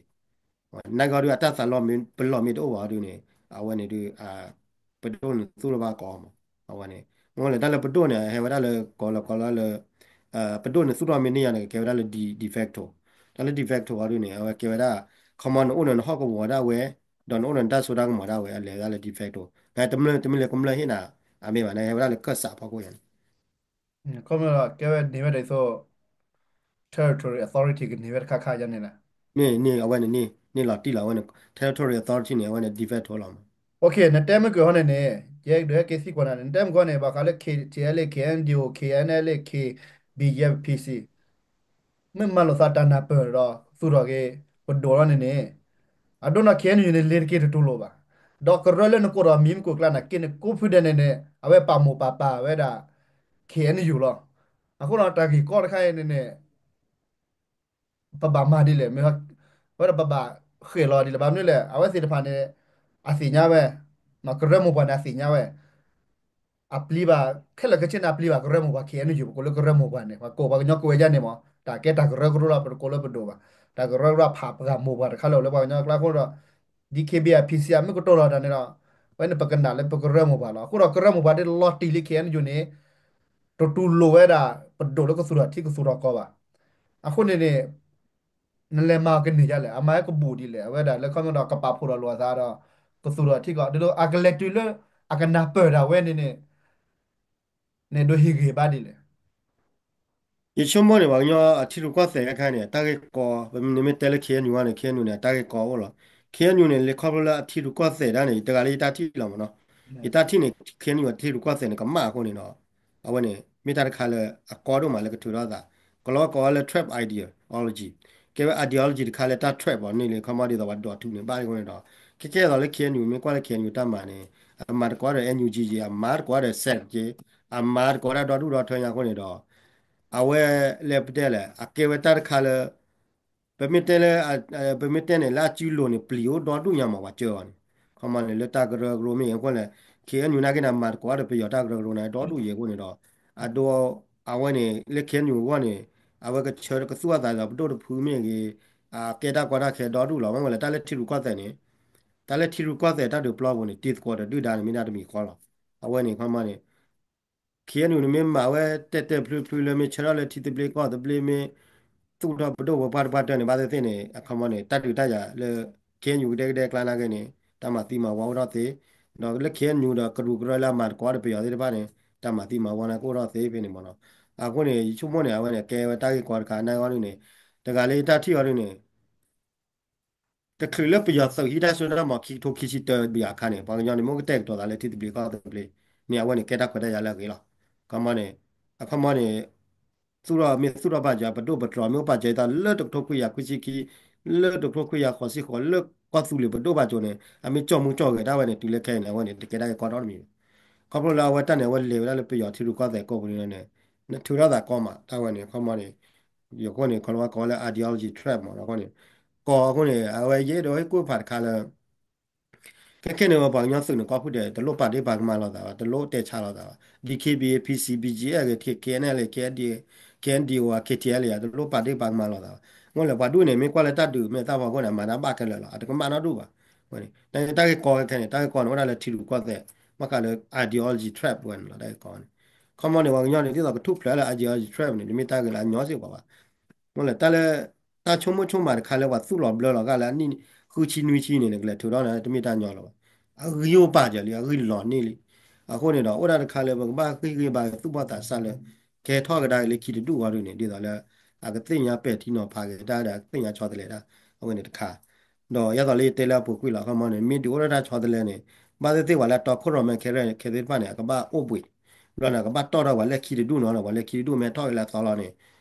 နာ်က့အီၤဒုး အတၢ်သးလီၤမ့ၢ်ပလီၢ်မ့ၢ်တအိၣ်ဘၣ်အီၤဒုးန့ၣ် အဝဲန့ၣ်ဒုး ပဒိၣ်န့ၣ်သူၣ်ထီၣ်ဘၣ်ကီမး. အဝဲန့ၣ် မ့ၢ်လၢတၢ်လၢပဒိၣ်န့ၣ် ဟဲဝဲဒၣ်လၢကီးလၢကီးလၢလၢ ပဒိၣ်န့ၣ်သူၣ်ထီၣ်မ့ၢ်န့ၢ်ယၤန့ၣ် ကကဲဝဲဒၣ်လၢ de facto. တၢ်လၢ de facto အီၤဒုးန့ၣ် အဝဲကဲဝဲဒၣ် ခီမီန့ၣ်အိၣ်ဒီးနဟီၣ်ကဝီၤဒၣ်ဝဲ ဒီးနအိၣ်ဒီးနတၢ်စိတၢ်ကမီၤဒၣ်ဝဲ အလဲၤဝဲဒၣ်လၢ de facto. နတမ့ၢ်လၢ တမ့ၢ်လၢကမျၢၢ်ဟ့ၣ်နၤ အမ့ၢ်ဘၣ် နဟဲဝဲဒၣ်လၢကၢၣ်စးဖီခိၣ်ယၤန့ၣ် ခီမီကဲဝဲန့ၢ်ဝဲဒ်သိး territory authority ကန့ၢ်ဝဲတခါခါယၤန့ၣ်လီၤ. န့ၢ်န့ၢ်အဝဲန့ၣ်န့ၢ်န့ၢ်လီၤတံၢ်လီၤ အဝဲန့ၣ် territory authority န့ၣ် အဝဲန့ၣ် de facto လီၤမး. နတဲမုၢ်ကၢၢ်ဟီန့ၣ်န့ၣ် ယဲဒုးဟဲက့ၤသံကွၢ်နၤန့ၣ် နတဲမုၢ်ကၢၢ်န့ၣ် ဘၣ်ဃးလၢ KTLA KNDO KNLA KBGF PC မ့ၢ်မၤလိာ်သးတၢ်နၢ်ပၢၢ်ဒီး သူၣ်ထီၣ်က့ၤ ပဒိၣ်လီၤန့ၣ်န့ၣ် အဒိနီၢ် KNU န့ၣ် လ့ၤတက့ၤတတူၢ်လိာ်ဘၣ်. ဒီးကရၢလၢနကိးဒီးမံၤမ့ၢ်ကိၣ်ကျါန့ၣ် က့ၤန့ၣ်ကိးဖုဒဲးန့ၣ်န့ၣ် အဝဲပာ်မိၢ်ပာ်ပၢ်ဝဲဒၣ် KNU လီၤ. အဃိဒီးတၢ်ဂ့ၢ်ကီတခါအံၤန့ၣ်န့ၣ် ပဘၣ်မၤဒ်လဲၣ် မ့ၢ်ဝဲဒၣ်ပဘၣ်ဃဲၣ်လီၤဒ်လဲၣ် ဘၣ်မနုၤလဲၣ် အဝဲသ့ၣ်တဖၣ်န့ၣ် အသ့ၣ်ညါဝဲ ကရၢမိၢ်ပှၢ်န့ၣ် အသ့ၣ်ညါဝဲ အပျံၤဘၣ် ခဲလၢာ်ခဲဆ့န့ၣ် အပျံၤဘၣ်ကရၢမိၢ်ပှၢ် KNU ပကိးလၢကရၢမိၢ်ပှၢ်န့ၣ် ပှၤကိးပှၤကညီကိးဝဲဒ်န့ၣ်မး တၢ်ကဲတၢ်ကရၢကရိလီၤ ပတကိးလၢပဒိၣ်ဘၣ် တၢ်ကရၢကရိဖးပှၢ်မိၢ်ပှၢ်တခါလၢာ်လၢပှၤကညီအကျါအဃိဒီး DKBA PC အမ့ၢ်ကတိၤလီၤတၢ်န့ၣ်ဒီး ဝဲန့ၣ်ပကနၣ်လၢပကရၢမိၢ်ပှၢ်လီၤ. အဃိဒီးကရၢမိၢ်ပှၢ်ဒ်လီၤတံၢ်လံ KNU န့ၣ် တတူၢ်လိာ်ဝဲဒၣ် ပဒိၣ်လၢကသူၣ်ထီၣ်ထံကသူၣ်ထီၣ်ကီၢ်ဘၣ်. အဃိန့ၣ်န့ၣ် နလဲၤမၤအီၤကန့ၢ်ဒ်လဲၣ် အမၤဟဲကဘူးဒ်လဲၣ် အဝဲဒၣ်လၢခီမ့ၢ်ဒီးကပာ်ဖှိၣ်ဒီးလိာ်အသးဒီး ကသူၣ်ထီၣ်ထံကီၢ် ဒ်သိးအကလဲၤတုၤလၢ အကနၢ်ပၢၢ်ဒၣ်ဝဲန့ၣ်န့ၣ် န့ၣ်ဒိးဟ့ၣ်ဂံၢ်ဘါဒ်လဲၣ်. ယဆိကမိၣ်န့ၣ် ပှၤကညီအထံရူၢ်ကီၢ်သဲးအခါန့ၣ် တၢ်ဂ့ၢ်ကီ ပမ့ၢ်တဲလၢ KNU န့ၣ် KNU န့ၣ် တၢ်ဂ့ၢ်ကီအိၣ်လီၤ. KNU န့ၣ် လၢခီဖျိလၢအထံရူၢ်ကီၢ်သဲးဒၣ်န့ၣ် တဂၤလၢယတၢ်ထံၣ်လီၤမ့ၢ်နီၤ. ယတၢ်ထံၣ်န့ၣ် KNU အထံရူၢ်ကီၢ်သဲးန့ၣ် ကမၣ်အဃိန့ၣ်ဒီး အဝဲန့ၣ် မ့ၢ်တၢ်တခါလၢအကီဒိၣ်မးလၢကထုးထီၣ်သး ကလီၤဝဲကိးဝဲလၢ tribe ideology ကဲဝဲ ideology တခါလၢတၢ် tribe အီၤန့ၣ်လၢခီမ့ၢ်ဒ်သိးပှၤဒိးထုးန့ၣ်ဘၣ်အဃိန့ၣ်ဒီး ခဲကဲသိးလၢ KNU မ့ၢ်ကွၢ်လၢ KNU တၢ်မၤန့ၣ် အမၤတကိးဒီး NUG က့ အမၤတကိးဒီး စဲးက့ အမၤတကိးဒီးဒီဒူၣ်ဒီထၢညါအဃိန့ၣ်ဒီး အဝဲလဲၤပတဲလဲၣ် အကဲဝဲတၢ်တခါလၢ ပမ့ၢ်တဲလၢ ပမ့ၢ်တဲန့ၣ် လၢအစုလိၤန့ၣ် ပျံၤအိၣ်ဒီဒူၣ်ညါမး ပှၤကၢအီၤန့ၣ် ခီမ့ၢ်န့ၣ် လၢတၢ်ကရၢကရိမ့ၢ်အဃိလဲၣ် KNU နာ်က့န့ၣ် မၤတကိးဒီးပယီၤတၢ်ကရၢကရိန့ၣ် ဒီဒူၣ်ယဲၢ်အဃိန့ၣ်ဒီး အဒိ အဝဲန့ၣ် လၢ KNU အဂီၢ်န့ၣ် အဝဲကဆၢကသူၣ်အသးဒီးပဒိၣ်တဖုမ့ၢ်ဂ့ၤ အကဲတၢ်ကီတၢ်ခဲဒီဒူၣ်လီၤ မ့ၢ်ဝဲလဲၣ် တၢ်လၢထံရူၢ်ကီၢ်သဲးန့ၣ် တၢ်လၢထံရူၢ်ကီၢ်သဲးတၢ်ဒုးပျီပူၤန့ၣ် တံၤသကိးတဒုၣ်ဒါန့ၣ် မ့ၢ်ဒၣ်တမံၤဃီလီၤ. အဝဲန့ၣ် ခီမ့ၢ်န့ၣ် KNU န့ၣ် မ့ၢ်မၤဝဲတဲာ်တဲာ်ဖျုးဖျုးလၢမ့ၢ်ဆၢထၢၣ်လၢထံသဘျ့ကီၢ်သဘျ့မ့ၢ် သူၣ်ထီၣ်ပဒိၣ်ပပှၢ်တပှၢ်တၢၢ်န့ၣ် ဘၣ်သ့ၣ်သ့ၣ်န့ၣ် အခီမ့ၢ်န့ၣ် တၢ်ဒုးတၢ်ယၤလၢ KNU ကဒဲကဒဲကျါနာ်က့န့ၣ် တၢ်မၤသံမၤဝီအိၣ်ထီၣ်သ့, ဒီးလၢ KNU ဒီးကရူၢ်ကရၢလၢအမၤသကိးဒီးပယီၤသ့ၣ်တဖၣ်န့ၣ် တၢ်မၤသံမၤဝီန့ၣ်ကအိၣ်ထီၣ်သ့ဖဲန့ၣ်မ့ၢ်နီၤ. အဃိန့ၣ် ယဆိကမိၣ်န့ၣ် အဝဲန့ၣ် ကဲဝဲတၢ်ဂ့ၢ်ကီတခါ နာ်က့အီၤဒ်န့ၣ် တဂၤလၢယတၢ်ထံၣ်အီၤဒ်န့ၣ် တချုးလၢပယီၤသုးဟံးတၢ်စိတၢ်ကမီၤခံကထိခံဆံတၢဘၣ်အခါန့ၣ် ပှၤကညီန့ၣ် မ့ၢ်ကတဲာ်ကတီၤသးလၢထံသဘျ့ကီၢ်သဘျ့န့ၣ် အဝဲန့ၣ်ကဲတၢ်ခွဲးတၢ်ယာ်လၢအဂ့ၤလီၤ. ခီမ့ၢ်န့ၣ် အခီမ့ၢ်န့ၣ် သူၣ်ထီၣ်မ့ၢ်သူၣ်ထီၣ်ဘၣ်ကၠိ ပဒိၣ်ပတြီၤမ့ၢ်အိၣ်ဘၣ်ကၠိအသးလၢတကထိခွံကယၤခွံဆံခံ လၢတကထိခွံကယၤဃိးဆံဃိး လၢကီၢ်သူလ့ၤပဒိၣ်ဘၣ်ကၠိန့ၣ် အမ့ၢ်ကၠီၣ်မူကၠီၣ်ဂဲၤတၢ်ဝဲန့ၣ် တုၤလၢခဲအံၤန့ၣ် အဝဲန့ၣ် တကဲတၢ်ဂ့ၢ်ကီဒီတမံၤဘၣ်. ခီဖျိလၢအဝဲတၢ်န့ၣ် အဝဲလဲၤဝဲဒၣ်လၢပယီၤထံရူၢ်ကီၢ်သဲးကိးပူၤန့ၣ် နထုးထီၣ်သးကီမး တၢ်ဝဲန့ၣ် ခီမ့ၢ်န့ၣ် ယိၤခိၣ်န့ၣ် ခီလီၤဝဲကိးဝဲလၢ ideology trap မး အဃိန့ၣ် ကီအဃိန့ၣ် အဝဲယအဲၣ်ဒိးဟ့ၣ်ကူၣ်ဖးတခါလၢ ခဲခဲန့ၣ်ဝဲပှၤကညီသုးန့ၣ် ကီၢ်ဖုဒဲး တလိၣ်ပာ်ဒ့ၣ်ပာ်ကမၣ်လိာ်သးဘၣ် တလိၣ်တဲဆါလိာ်သးဘၣ် DKBA PC BGF ဂ့ၤ KNLA KNDO KNDO KTLA တလိၣ်ပာ်ဒ့ၣ်ပာ်ကမၣ်လိာ်သးဘၣ် မ့ၢ်လၢပှၤဒူၣ်န့ၣ် မ့ၢ်ကွၢ်လၢတၢ်ဒုးမ့ၢ်တၢ်ဖီခိၣ်န့ၣ် အမၤတၢ်ဘၣ်ခဲလၢာ်လီၤ အတကမၣ်နီတဒူၣ်ဘၣ် တၢ်ဂ့ၢ်ကီခဲခဲန့ၣ် တၢ်ဂ့ၢ်ကီန့ၣ် အိၣ်ဒၣ်လၢထံရူၢ်ကီၢ်သဲး ဘၣ်ဃးလၢ ideology trap ဝဲန့ၣ်လီၤ တၢ်ဂ့ၢ်ကီန့ၣ် ခီမ့ၢ်န့ၣ် ပှၤကညီန့ၣ် ဒ်သိးကထူၣ်ဖျဲးလၢ ideology trap န့ၣ် တမ့ၢ်တၢ်ဂ့ၢ်လၢအညီစ့ၢ်ကီးဘၣ် မ့ၢ်လၢတၢ်လၢ တၢ်ဆိကမိၣ်ဆိကမးတခါလၢပှၤသူၣ်လီၤဘျၢလီၤဂာ်လၢအနံၣ်ဃုဆံနွံဆံန့ၣ် နကလဲၤထုးထီၣ်န့ၣ် တမ့ၢ်တၢ်ညီလီၤဘၣ် အဂံၢ်အိၣ်ပာ်စၢၤလံ အဂံၢ်လီၤန့ၢ်လံ အဃိန့ၣ်ဒီး အိၣ်ဒၣ်တခါလၢပကဘၣ်ဃ့ၢ်ဂ့ၤဘၣ်သူၣ်ဘီၣ်သးစၢ်လၢ ကဟဲထီၣ်ကဒါက့ၤလၢခံတဒူၣ်အဂီၢ်ဒ်န့ၣ် ဒ်သိးလၢ အကသ့ၣ်ညါပဲာ်ထံနီၤဖးက့ၤတၢ်ဒီး အကသ့ၣ်ညါဆီတလဲတၢ် အဝဲန့ၣ်တခါ ဒီးယဲသိးလၢယတဲလၢအပူၤကွံာ်လီၤ ခီမ့ၢ်န့ၣ် မ့ၢ်ဒုးအိၣ်ထီၣ်တၢ်ဆီတလဲန့ၣ် ဘၣ်သ့ၣ်သ့ၣ်ပှၤလၢအတီခိၣ်ရိၣ်မဲခဲခဲသ့ၣ်တဖၣ်န့ၣ် အကဘၣ်အိၣ်ဘှံး ဘျီန့ၣ် အကဘၣ်တီၣ်ထီၣ်ပှၤလၢခံတဒူၣ်နီၤ ပှၤလၢခံတဒူၣ်မ့ၢ်ထီၣ်က့ၤလၢအသီလီၤန့ၣ်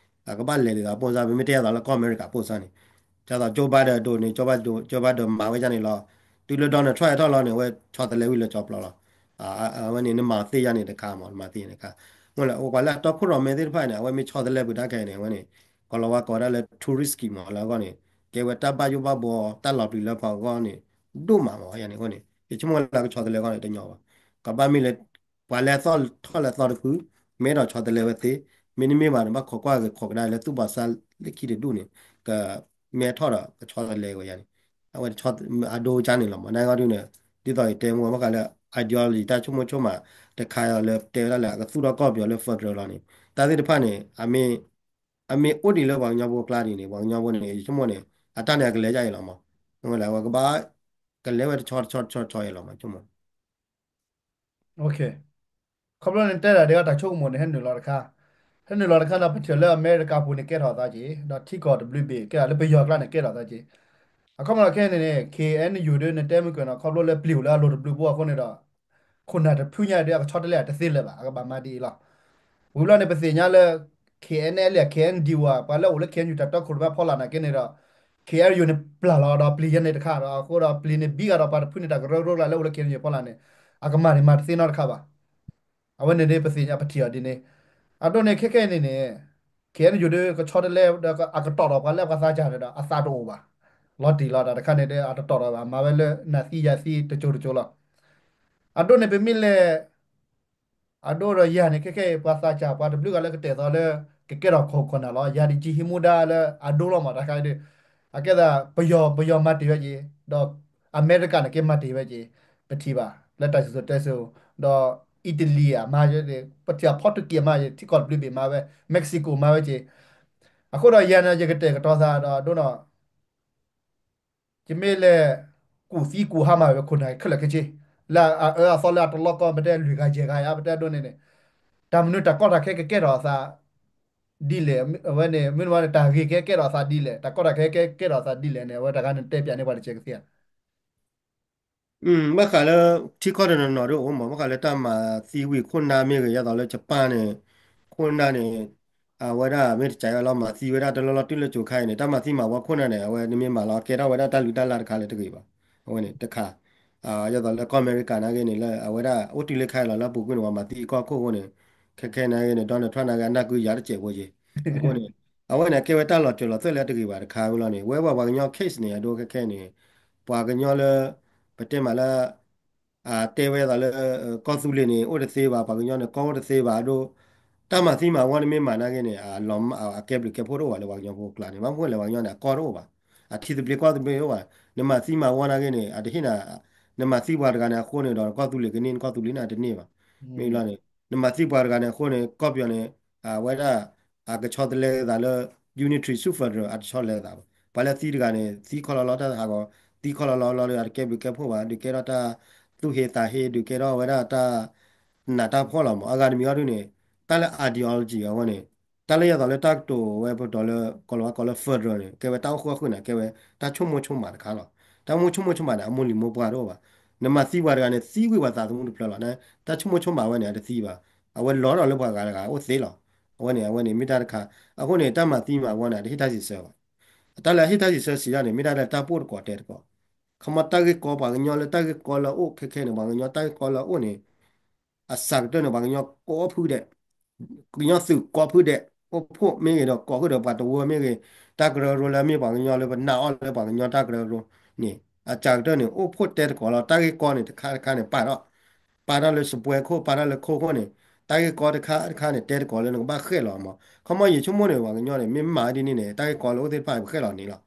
အကဘၣ်လဲၤဒ်သိးပိၢ်စါ ပမ့ၢ်တဲယဲသိးလၢကီၢ်အမဲရကၤပိၢ်စါန့ၣ် ဒ်သိး Joe Biden ဒိးန့ၣ် Joe Biden မၤဝဲဒ်န့ၣ်လီၤ တုၤလၢ Donald Trump ဟဲထီၣ်လီၤန့ၣ် အဝဲဆီတလဲဝံၤလၢကၠီပျီလီၤ အဝဲန့ၣ် နမၤသ့ယါန့ၣ်တခါမး နမၤသ့န့ၣ်တခါ မ့ၢ်လၢပှၤလၢအတီခိၣ်ရိၣ်မဲသ့ၣ်တဖၣ်န့ၣ် အဝဲမ့ၢ်ဆီတလဲပှၤတၢ်ခဲအံၤန့ၣ် အဝဲန့ၣ် ကီၤလီၤဝါကိးဝဲဒၣ်လၢ too risky မး လၢအဂီၢ်န့ၣ် ကဲဝဲတၢ်ဘၣ်ယိၣ်ဘၣ်ဘှီ တၢ်လီၤပျံၤလၢပှၤအဂီၢ်န့ၣ် ဒိၣ်မးမး ယါန့ၣ်အဃိန့ၣ် ယဆိကမိၣ်လၢကဆီတလဲခီန့ၣ်တညီဘၣ်. ကဘၣ်မ့ၢ်လၢ ပှၤလဲၤထီၣ်လဲၤသီတဖု မ့ၢ်အဲၣ်ဒိးဆီတလဲဝဲသ့, မ့တမ့ၢ်ဘၣ်န့ၣ် ဘၣ်ခိးကွၢ်ဂ့ၤခိးကဒါလၢသူၣ်ဘီၣ်စၢ်လၢခံတဒူၣ်န့ၣ် ကမ့ၢ်ထီၣ်ဒီးကဆီတလဲဝဲယါန့ၣ် အဝဲတဆီ အဒိကါန့ၣ်လီၤမး. နဂီၢ်ဒုန့ၣ် ဒ်သိးယတဲမ့ၢ်ဘၣ်ဃးလၢ ideology တၢ်ဆိကမိၣ်ဆိကမးတခါအံၤလၢတဲဝဲဒၣ်လၢ အကသူၣ်ထီၣ်ကီၢ်ပယီၤလၢ federal လီၤန့ၣ် တၢ်သ့ၣ်တဖၣ်န့ၣ် အမ့ၢ် အမ့ၢ်အိၣ်ဒံးလၢပှၤကညီဖိအကျါဒ်န့ၣ် ပှၤကညီဖိန့ၣ် ယဆိကမိၣ်န့ၣ် အတၢ်န့ၣ်အကလဲၤဒ်အံၤလီၤမး. အဝဲကဘၣ် ကလဲၤဝဲတဆီတဆီတဆီတဆီအံၤလီၤမး ဆိကမိၣ် ခီဖျိနတဲဒၣ်ဒ်အတၢ်ဆိကမိၣ်န့ၣ် ဟဲနုာ်လီၤတခါ, ဟဲနုာ်လီၤတခါဒီး ပထံၣ်လၢအမဲရကၤပူၤန့ၣ် ကဲထီၣ်အသးက့ၤ ဒီးထံကီၢ်တဘျုးဘ့ၣ် ကဲဒၣ်လၢပယီၤအကျါန့ၣ် ကဲထီၣ်အသးက့ၤ. အခီပညီခဲအံၤန့ၣ်န့ၣ် ခ့ၣ်အဲၣ်ယူၣ် ဒ်နတဲမုၢ်ကၢၢ်နီၤ ခီဖျိလၢပျံၤအိၣ်လၢအလိၤတဘျုးဘိအဃိန့ၣ်ဒီး ခိၣ်နၢ်တဖုညါဒီး အကဆီတလဲအတသ့လၢၤဘၣ် အကဘၣ်မၤဒ်အံၤလီၤ. ဝံၤဘျီန့ၣ် ပသ့ၣ်ညါလၢ ခ့ၣ်အဲၣ်အဲၣ်လၢ ခ့ၣ်အဲၣ်ယူၣ် ပှၤလၢအိၣ်လၢ ခ့ၣ်အဲၣ်ယူၣ် တၢ်တီခိၣ်ရိၣ်မဲဖီလာ်နာ်က့န့ၣ်ဒီး ခ့ၣ်အဲၣ်ယူၣ် န့ၣ်ပျၢ်လီၤဒီးပျံၤယဲန့ၣ်တခါဒီး အဃိဒီးပျံၤန့ၣ်ဘံဂၤဒီးပှၤတဖုန့ၣ် တၢ်ကရၢကရိကျါလၢအိၣ်လၢ ခ့ၣ်အဲၣ်ယူၣ် ဖီလာ်န့ၣ် အကမၤန့ၣ်မၤတသ့နီတခါဘၣ်. အဝဲန့ၣ်ဒ်ပသ့ၣ်ညါပထံၣ်အီၤဒ်န့ၣ် အဒိန့ၣ်ခဲခဲအံၤန့ၣ်န့ၣ် ခ့ၣ်အဲၣ်ယူၣ် ဒ်ကဆီတလဲဒီး အကတီၢ်ထီၣ်ပှၤလၢပှၤသးစၢ်န့ၣ်ဒီး အသးတအိၣ်ဘၣ်. လီၤတံၢ်လီၤ တၢ်တခါန့ၣ်ဒီး အတတီၢ်ထီၣ်ဘၣ် မၤဝဲလၢနၤသံယၤသံတကၠိၤတကၠိၤလီၤ. အဒိန့ၣ်ပမ့ၢ်လဲၤ အဒိဒီးယၤန့ၣ် ခဲခဲအံၤ ပှၤသးစၢ်ပှၤတဘျုးဂၤလၢကတဲာ်သီလၢ ကကဲထီၣ်ခိၣ်ခိၣ်နၢ်လီၤ. ယၤဒ်ကံဟံးမူဒါလၢအဒိလီၤမး တၢ်ခါအံၤဒီး အကဲသး ပယီၤ ပယီၤမၤတ့ၢ်ဝဲက့ၤ ဒီးအမဲရကၤန့ၣ်က့မၤတ့ၢ်ဝဲက့ၤ ပထံၣ်ဘၣ် လၢတၢ်စံၣ်စိၤတဲစိၤ ဒီးအံၣ်တလံၤအမၤ ပထံၣ်အဖီတူကံၣ်အမၤ ထံကီၢ်တဘျုးဘ့ၣ်မၤဝဲ Mexico မၤဝဲက့ၤ. အဃိဒီးယၤန့ၣ် ယကတဲာ်ကတီၤသးဒီးအဒိဒီး ယမ့ၢ်လဲၤ ကူၣ်သံကူၣ်ဟါမၢ်ဝဲခိၣ်နၢ်ခဲလၢာ်ခဲဆ့ လၢအအၢအသီလၢအတလီၢ်ကီၢ် ပတဲလွံၢ်ဂၤယဲၢ်ဂၤယါ ပတဲဒိန့ၣ်န့ၣ် တၢ်မနုၤတၢ်ကီတၢ်ခဲကကဲထီၣ်အသး ဒ်လဲၣ် အဝဲန့ၣ် မ့ၢ်ဝဲန့ၣ် တၢ်ဂ့ၢ်ကဲကဲထီၣ်အသးဒ်လဲၣ် တၢ်ကီတၢ်ခဲကဲကဲထီၣ်အသးဒ်လဲၣ်န့ၣ် အဝဲတဂၤန့ၣ်တဲပၠးန့ၢ်ပှၤတစဲးကသ့ဧါ. ဘၣ်ဃးလၢ ထံကီၢ်တနီၤနီၤဒ်အိၣ်မး ဘၣ်ဃးလၢတၢ်မၤသံဝံၤခိၣ်နၢ်မ့ၢ်ဂ့ၤ ဒ်သိးလၢ Japan န့ၣ် ခိၣ်နၢ်န့ၣ် အဝဲဒၣ်မ့ၢ်တစဲးဝဲလီၤ မၤသံဝဲဒၣ်တလီၢ်လီၢ်တုၤလၢကၠိၤခါအံၤန့ၣ် တၢ်မၤသံမၤဝီခိၣ်နၢ်န့ၣ် အဝဲနမ့ၢ်မၤလီၤ ကဲထီၣ်ဝဲဒၣ်တၢ်လုၢ်တၢ်လၢ်တခါလၢတဂ့ၤဘၣ်. အဝဲန့ၣ်တခါ ဒ်သိးလၢကီၢ်အမဲရကၤနာ်က့န့ၣ် လၢအဝဲဒၣ်အိၣ်တုၤလၢခါအံၤလီၤ လၢအပူၤကွံာ်န့ၣ် ပှၤမၤသံကီၢ်ခိၣ်အဃိန့ၣ် ခဲခဲနာ်က့န့ၣ် Donald Trump နာ်က့ အနၢ်ကုယၤတစဲးဖိက့ၤ. အဃိန့ၣ် အဝဲန့ၣ် အကဲဝဲတၢ်လီၤစၢၤလီၤသွဲၣ်လၢတဂ့ၤဘၣ်တခါဝဲလီၤန့ၣ် ဝဲပှၤပှၤကညီ case န့ၣ် အဒိခဲခဲန့ၣ် ပှၤကညီလၢ ပတဲမးလၢ တဲဝဲဒ်သိးလၢ ကီၢ်သူလ့ၤန့ၣ် အိၣ်တသ့ဘၣ် ပှၤကညီန့ၣ် ကီၢ်အိၣ်တသ့ဘၣ်အဒိ တၢ်မၤသံမၤဝီနမ့ၢ်မၤနာ်က့န့ၣ် အကဲဘျုးကဲဖှိၣ်တအိၣ်ဘၣ်လၢပှၤကညီဖိအကျါန့ၣ် ဘၣ်မနုၤလဲၣ် ပှၤကညီန့ၣ် အကီၢ်တအိၣ်ဘၣ် အထံသဘျ့ကီၢ်သဘျ့တအိၣ်ဘၣ် နမၤသံမၤဝီနာ်က့န့ၣ် အတဟ့ၣ်နၤ နမၤသံပှၤတဂၤန့ၣ်အဃိန့ၣ်ဒီး ကီၢ်သူလ့ၤကန့ၢ် နကီၢ်သူလ့ၤန့ၣ်တန့ၢ်ဘၣ် မ့ၢ်လီၤန့ၣ် နမၤသံပှၤတဂၤန့ၣ်အဃိန့ၣ် ကီၢ်ပယီၤန့ၣ် အဝဲဒၣ် အကဆီတလဲသးလၢ unitary ဆူ federal အတဆီလဲသးဘၣ် ပှၤလၢသံတဂၤန့ၣ် သံခီလီၤလီၤတၢ်ဟးဂီၤ သံခီလီၤလီၤလီၤဒီး အတကဲဘျုးကဲဖှိၣ်ဘၣ် ဒုးကဲထီၣ်တၢ်သူၣ်ဟ့သးဟ့ ဒုးကဲထီၣ်ဝဲဒၣ်တၢ်နးတၢ်ဖှီၣ်လီၤမး အဂၤတမံၤအီၤဒုန့ၣ် တၢ်လၢ ideology အဝဲန့ၣ် တၢ်လၢယသိးလၢတၢ်ကတိၤဝဲပတီၢ်လၢ ကီၢ်လီၤဝဲကိးလၢ federal န့ၣ် ကဲဝဲတၢ်အိၣ်ဃုာ်အဃုာ်န့ၣ် ကဲဝဲတၢ်ဆိကမိၣ်ဆိကမးတခါလီၤ တၢ်မိၣ်ဆိကမိၣ်ဆိကမးန့ၣ် အမိၢ်လံၤမိၢ်ပှၢ်တအိၣ်ဘၣ် နမၤသံပှၤတဂၤန့ၣ် သံဝံၤပှၤသးသမူတဖျၢၣ်လီၤ တၢ်ဆိကမိၣ်ဆိကမးဝဲန့ၣ် အတသံဘၣ် အဝဲလီၤထီၣ်လၢပှၤဂၤတဂၤအိၣ်သ့လီၤ အဝဲန့ၣ် အဝဲန့ၣ်မ့ၢ်တၢ်တခါ အဃိန့ၣ် တၢ်မၤသံမၤဝီန့ၣ် တဟ့ၣ်တၢ်စံးဆၢဘၣ် တၢ်လၢအဟ့ၣ်တၢ်စံးဆၢစံးဒၣ်န့ၣ် မ့ၢ်ဒၣ်လၢတၢ်ပိၢ်တကိးတဲတကိး ခီမီတၢ်ဂ့ၢ်ကီပှၤကညီလၢတၢ်ဂ့ၢ်ကီလၢအအိၣ်ခဲခဲန့ၣ် ပှၤကညီတၢ်ဂ့ၢ်ကီလၢအအိၣ်န့ၣ် အစှၤကတၢၢ်န့ၣ် ပှၤကညီကိးဖုဒဲး ကညီသုးကိးဖုဒဲး အိၣ်ဖှိၣ်မ့ၢ်ဂ့ၤဒီးကိးဃုာ်ဒီးပှၤတဝၢမ့ၢ်ဂ့ၤ တၢ်ကရၢကရိလၢအမ့ၢ်ပှၤကညီလၢပနာ်အီၤလၢပှၤကညီတၢ်ကရၢကရိန့ၣ် အစှၤကတၢၢ်န့ၣ် အိၣ်ဖှိၣ်တဲတကိးလီၤ တၢ်ဂ့ၢ်ကီန့ၣ် တခါတခါန့ၣ် ပာ်ထီၣ် ပာ်ထီၣ်လၢစပွဲခိၣ် ပာ်ထီၣ်လၢခိၣ်ခိၣ်န့ၣ် တၢ်ဂ့ၢ်ကီတခါတခါန့ၣ် တဲတကိးလၢနကဘၣ်ဃဲၣ်လီၤမး ခီမီယဆိကမိၣ်န့ၣ် ပှၤကညီန့ၣ် မ့ၢ်မၤဒ်န့ၣ်န့ၣ် တၢ်ဂ့ၢ်ကီလၢအိၣ်သ့ၣ်တဖၣ်န့ၣ် ပဃဲၣ်လီၤန့ၣ်လီၤ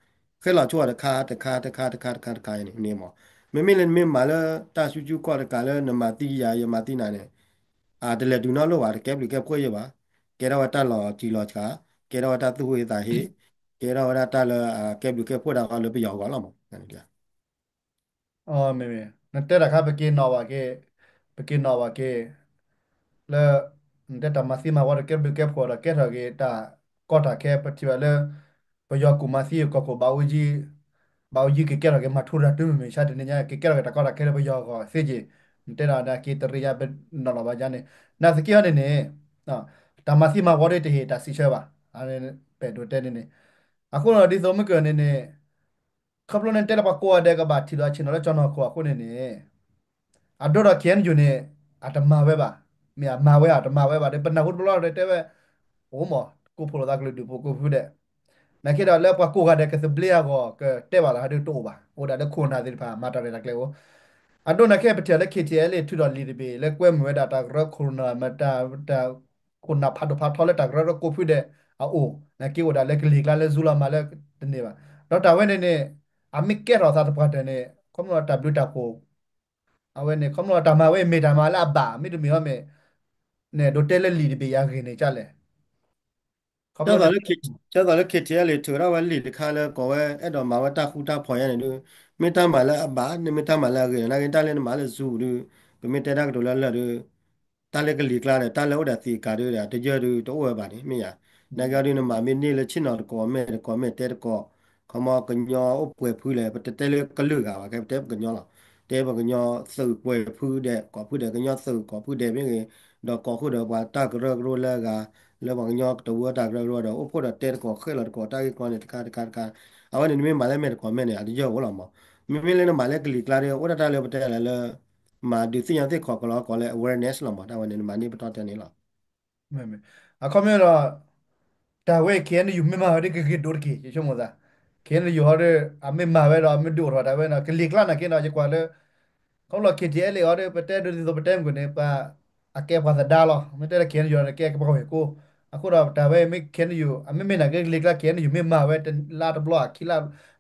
ဃဲၣ်လီၤဆိတခါတခါတခါတခါတခါတခါတခါန့ၣ်န့ၣ်မး မ့မ့ၢ်လၢနမ့ၢ်မၤလၢတၢ်ဆူၣ်ဆူၣ်ကီၢ်တကးလၢနမၤသံယၤ ယမၤသံနၤန့ၣ် အတလဲၤတုၤနီတလီၢ်ဘၣ် တကဲဘျုးကဲဖှိၣ်ယဲၢ်ဘၣ် ကဲထီၣ်ဝဲတၢ်လီၤတံၢ်လီၤဆှး ကဲထီၣ်ဝဲတၢ်သူၣ်ဟ့သးဟ့ ကဲထီၣ်ဝဲဒၣ်တၢ်လၢအကဲဘျုးကဲဖှိၣ်ဒၣ်ဃီလၢပယီၤအဂီၢ်လီၤမး မ့ၢ် နတဲတၢ်ခါ ပက့ၤနီၣ်ဘၣ်က့ၤ ပက့ၤနီၣ်ဘၣ်က့ၤ လၢ နတဲတၢ်မၤသံမၤဝီဒီးကဲဘျုးကဲဖှိၣ်ဒီးကဲထီၣ်က့ၤတၢ်ကီတၢ်ခဲ ပထံၣ်ဘၣ်လၢ ပယီၤကူၣ်မၤသံကီၢ်ခိၣ်ဘၣ်အိၣ်ယံၤ ဘၣ်အိၣ်ယံၤက့ၤကဲထီၣ်က့ၤမၤထူရၤတုၤမုၢ်မဆါတနံၤညါ က့ၤကဲထီၣ်က့ၤတၢ်ကီတၢ်ခဲလၢပယီၤအဂီၢ်သ့က့ၤ နတဲဒၣ်က့ၤတရံးယါပနီၣ်လီၤဘၣ်ယါန့ၣ် နာ်သက့ဟီန့ၣ်န့ၣ် တၢ်မၤသံမၤဝီဒီးတဟ့ၣ်တၢ်စံးဆၢဘၣ် ပဲၣ်ဒိးတဲန့ၣ်န့ၣ် အဃိဒီးဒ်သိးမုၢ်ကၢၢ်န့ၣ်န့ၣ် ခီဖျိန့ၣ်တဲလၢပှၤကိးဂၤဒဲးကဘၣ်ထံၣ်ဒီးဆ့ၣ်နီၤလၢကၠီၤနီၢ်ခိၣ်အဃိန့ၣ်န့ၣ် အဒိဒီး ခ့ၣ်အဲၣ်ယူၣ် န့ၣ် အတမၤဝဲဘၣ်, မ့ၢ်အမၤဝဲဧါ တမၤဝဲဘၣ်ဒီး ပနၢ်ဟူတဘျီလီၤဒီးတဲဝဲ အိၣ်မး ကိးဖှိၣ်လိာ်သးကလုာ်ဒူၣ်ဖိကိးဖုဒဲး, နာ်က့ဒီးလၢပှၤကိးဂၤဒဲးကသဘျ့အဂီၢ် ကတဲဘၣ်သးဟးဒုးတအိၣ်ဘၣ်, အိၣ်ဒၣ်လၢခိၣ်နၢ်သ့ၣ်တဖၣ် မၤတၢ်ရဲၣ်တၢ်ကျဲၤအိၣ်, အဒိန့ၣ်ခဲအံၤ ပထံၣ်လၢ K T L A ထုးထီၣ်လံာ်တဘ့ၣ် လၢကွဲမုာ်ဝဲဒၣ်တၢ်ကရၢခိၣ်နၢ် မ့ၢ်တၢ် တၢ်ခိၣ်နၢ်ဖးဒိၣ်ဖးထီလၢတၢ်ကရၢကရိကိးဖုဒဲးအအိၣ် နာ်က့အိၣ်ဒၣ်လၢကလံၤကျါလၢ Zoom လီၤမၤလၢတန့ၢ်ဘၣ်. ဒီးတၢ်ဝဲန့ၣ်န့ၣ် အမ့ၢ်ကဲထီၣ်သးသပှၢ်တၢၢ်န့ၣ် ခီဖျိတၢ်ဘျုးတၢ်ဖှိၣ် အဝဲန့ၣ် ခီဖျိတၢ်မၤဝဲအံၤမ့ၢ်တၢ်မၤလၢအဘၣ် မ့တမ့ၢ်အီၤမ့ၢ် န့ၣ် ဒိးတဲလၢလံာ်တဘ့ၣ်အံၤအဂ့ၢ်န့ၣ်ဒ်လဲၣ်. ခီဖျိ ဒ်သိးလၢ K T L A ထုးထီၣ်ဝဲလံာ်တခါလၢကိးဝဲအဲၣ်ဒိးမၤဝဲတၢ်ဃူတၢ်ဖိးယါန့ၣ်ဒုး မ့ၢ်တၢ်မၤလၢအဘၣ် မ့ၢ်တၢ်မၤလၢအဂ့ၤန့ၣ် နာ်က့တၢ်လၢနမၤလၢ Zoom ဒုး ပမ့ၢ်တဲတၢ်ကတိၤလၢလၢာ်ဒုး တၢ်လၢကလံၤကျါဒီး တၢ်လၢအိၣ်ဒီးသံးကၤဒုးဒီး တယၢၢ်ဒုးတအိၣ်ဝဲဘၣ်န့ၣ် မ့ၢ်ယါ. နာ်က့အီၤဒုး နမၤမ့ၢ်န့ၢ်လၢဆ့ၣ်နီၤတကိး မဲာ်တကိး မဲာ်တဲတကိး ခီမီကညီအိၣ်ပှဲၤဖုလဲၣ် ပတတဲလၢကလုာ်ဂၤဘၣ် ကဲပတဲပကညီလီၤ. တဲပကညီသုးပှဲၤဖုဒဲး ကိးဖုဒဲး ကညီသုးကိးဖုဒဲးမ့ၢ်ဂ့ၤ ဒီးကိးဃုာ်ဒီးပှၤတၢ်ကရၢကရိလၢအဂၤ လၢပှၤကညီကတဝၢတၢ်ကရၢကရိဒီး အိၣ်ဖှိၣ်ဒီးတဲတကိးဃဲၣ်လီၤတကိးတၢ်ဂ့ၢ်ကီန့ၣ် တခါတခါတခါ အဝဲန့ၣ် နမ့ၢ်မၤလၢမဲာ်တကိးမဲာ်န့ၣ် အတယၢၢ်အိၣ်လီၤမး. မ့မ့ၢ်လၢနမၤလၢကလံၤကျါဒီး အိၣ်ဒၣ်တၢ်လၢပတဲလၢ မၤဒုးသ့ၣ်ညါသ့ၣ်ခီၣ်ကလီကိးလၢ awareness လီၤမး တၢ်ဝဲန့ၣ် နမၤန့ၢ်ပတီၢ်တဲန့ၣ်လီၤ. အခီပညီဒီး တၢ်ဝဲ K N U မ့ၢ်မၤဝဲဒ်ကဂ့ၤဒိၣ်တက့ၢ် ယဆိကမိၣ်သး K N U ဟီဒီး အမ့ၢ်မၤဝဲဒီး မ့ၢ်ဒုးအိၣ်ထီၣ်တၢ်ဝဲန့ၣ် ကလံၤကျါနာ်က့ဒီး ယကွၢ်လၢ ခီဖျိ K T L A အီၤဒီး ပတဲဒ်သိးပတဲမုၢ်န့ၣ် ပှၤ အကဲပှၤသဒါလီၤ. မ့ၢ်တဲလၢ K N U ဒီး ကဲပှၤဝဲၢ်ကိ အဃိဒီးတၢ်ဝဲမ့ၢ် K N U အမ့မ့ၢ်နာ်က့ကလံၤကျါ K N U မ့ၢ်မၤဝဲတလါတဘျီအခံလါ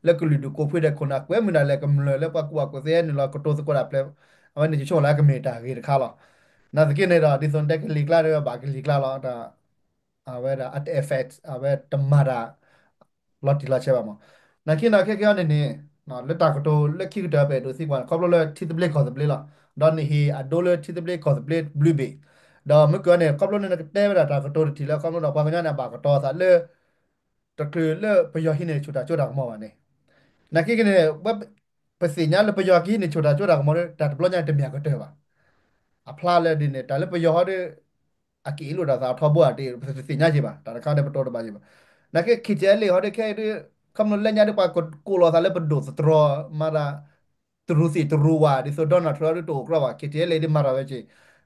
လၢကလုာ်ဒူၣ်ကိးဖုဒဲးခိၣ်နၢ်ကွဲမုာ်ဒၣ်လဲာ်ကမျၢၢ်လၢပှၤကူၣ်ဘၣ်ကူၣ်သ့ဟဲနုာ်လီၤ ကတိၤသကိးတၢ်ပျဲ အဝဲန့ၣ် ယဆိကမိၣ်လၢအကမ့ၢ်တၢ်ဂ့ၤတခါလီၤ. နာ်သက့န့ၣ်ဒီး ဒ်သိးနတဲကလံၤကျါဒီးဘၣ်ကလံၤကျါလီၤ ဒီး အဝဲဒၣ် အတ effect အဝဲတမၤတၢ် လီၤတံၢ်လီၤဆဲးဘၣ်မး. နာ်က့ဒီးခဲကဲအီၤန့ၣ်န့ၣ် လၢတၢ်ကတိၤလၢခံကတၢၢ်ပအဲၣ်ဒိးသံကွၢ်န့ၣ် ခီဖျိလၢထံသဘျ့ကီၢ်သဘျ့လီၤ. ဒီးနဟ့ၣ်အဒိလၢထံသဘျ့ကီၢ်သဘျ့ဘျုးဘ့ၣ် ဒီးမ့ၢ်ကွၢ်န့ၣ် ခီဖျိလၢနကတဲဝဲဒၣ်တၢ်ကတိၤတထံၣ်လၢခီဖျိဒီးပှၤကညီန့ၣ် အဘၣ်ကတီၤသးလၢ တချုးလၢပယီၤဟံးန့ၢ်ဆူၣ်တၢ်စိတၢ်ကမီၤဘၣ်န့ၣ် နာ်က့ကန့ၣ် ပသ့ၣ်ညါလၢပယီၤကဟံးန့ၢ်ဆူၣ်တၢ်စိတၢ်ကမီၤဒီး တၢ်တဘျီညါန့ၣ်တမ့ၢ်အကတၢၢ်ဘၣ်. အဖျါလၢဒ်န့ၣ် တၢ်လၢပယီၤဟီဒီး အက့ၤအ့ၣ်လိာ်တၢ်သးအထီဘိဧါ ပတသ့ၣ်ညါက့ၤဘၣ် တၢ်တခါဒီးပတိၤတဘၣ်က့ၤဘၣ်. နာ်က့ K T L A ဟီဒီးခဲအံၤဒီး ခီဖျိလၢညါဒီးပှၤကကိးလီၤသးလၢပဒိၣ်သတြီၤ မၤတၢ် တရူးသ့ၣ်တရူးဝၣ် ဒ်သိး Donald Trump ဒီးတအိၣ်ကြီဘၣ် K T L A ဒီးမၤတၢ်ဝဲက့ၤ.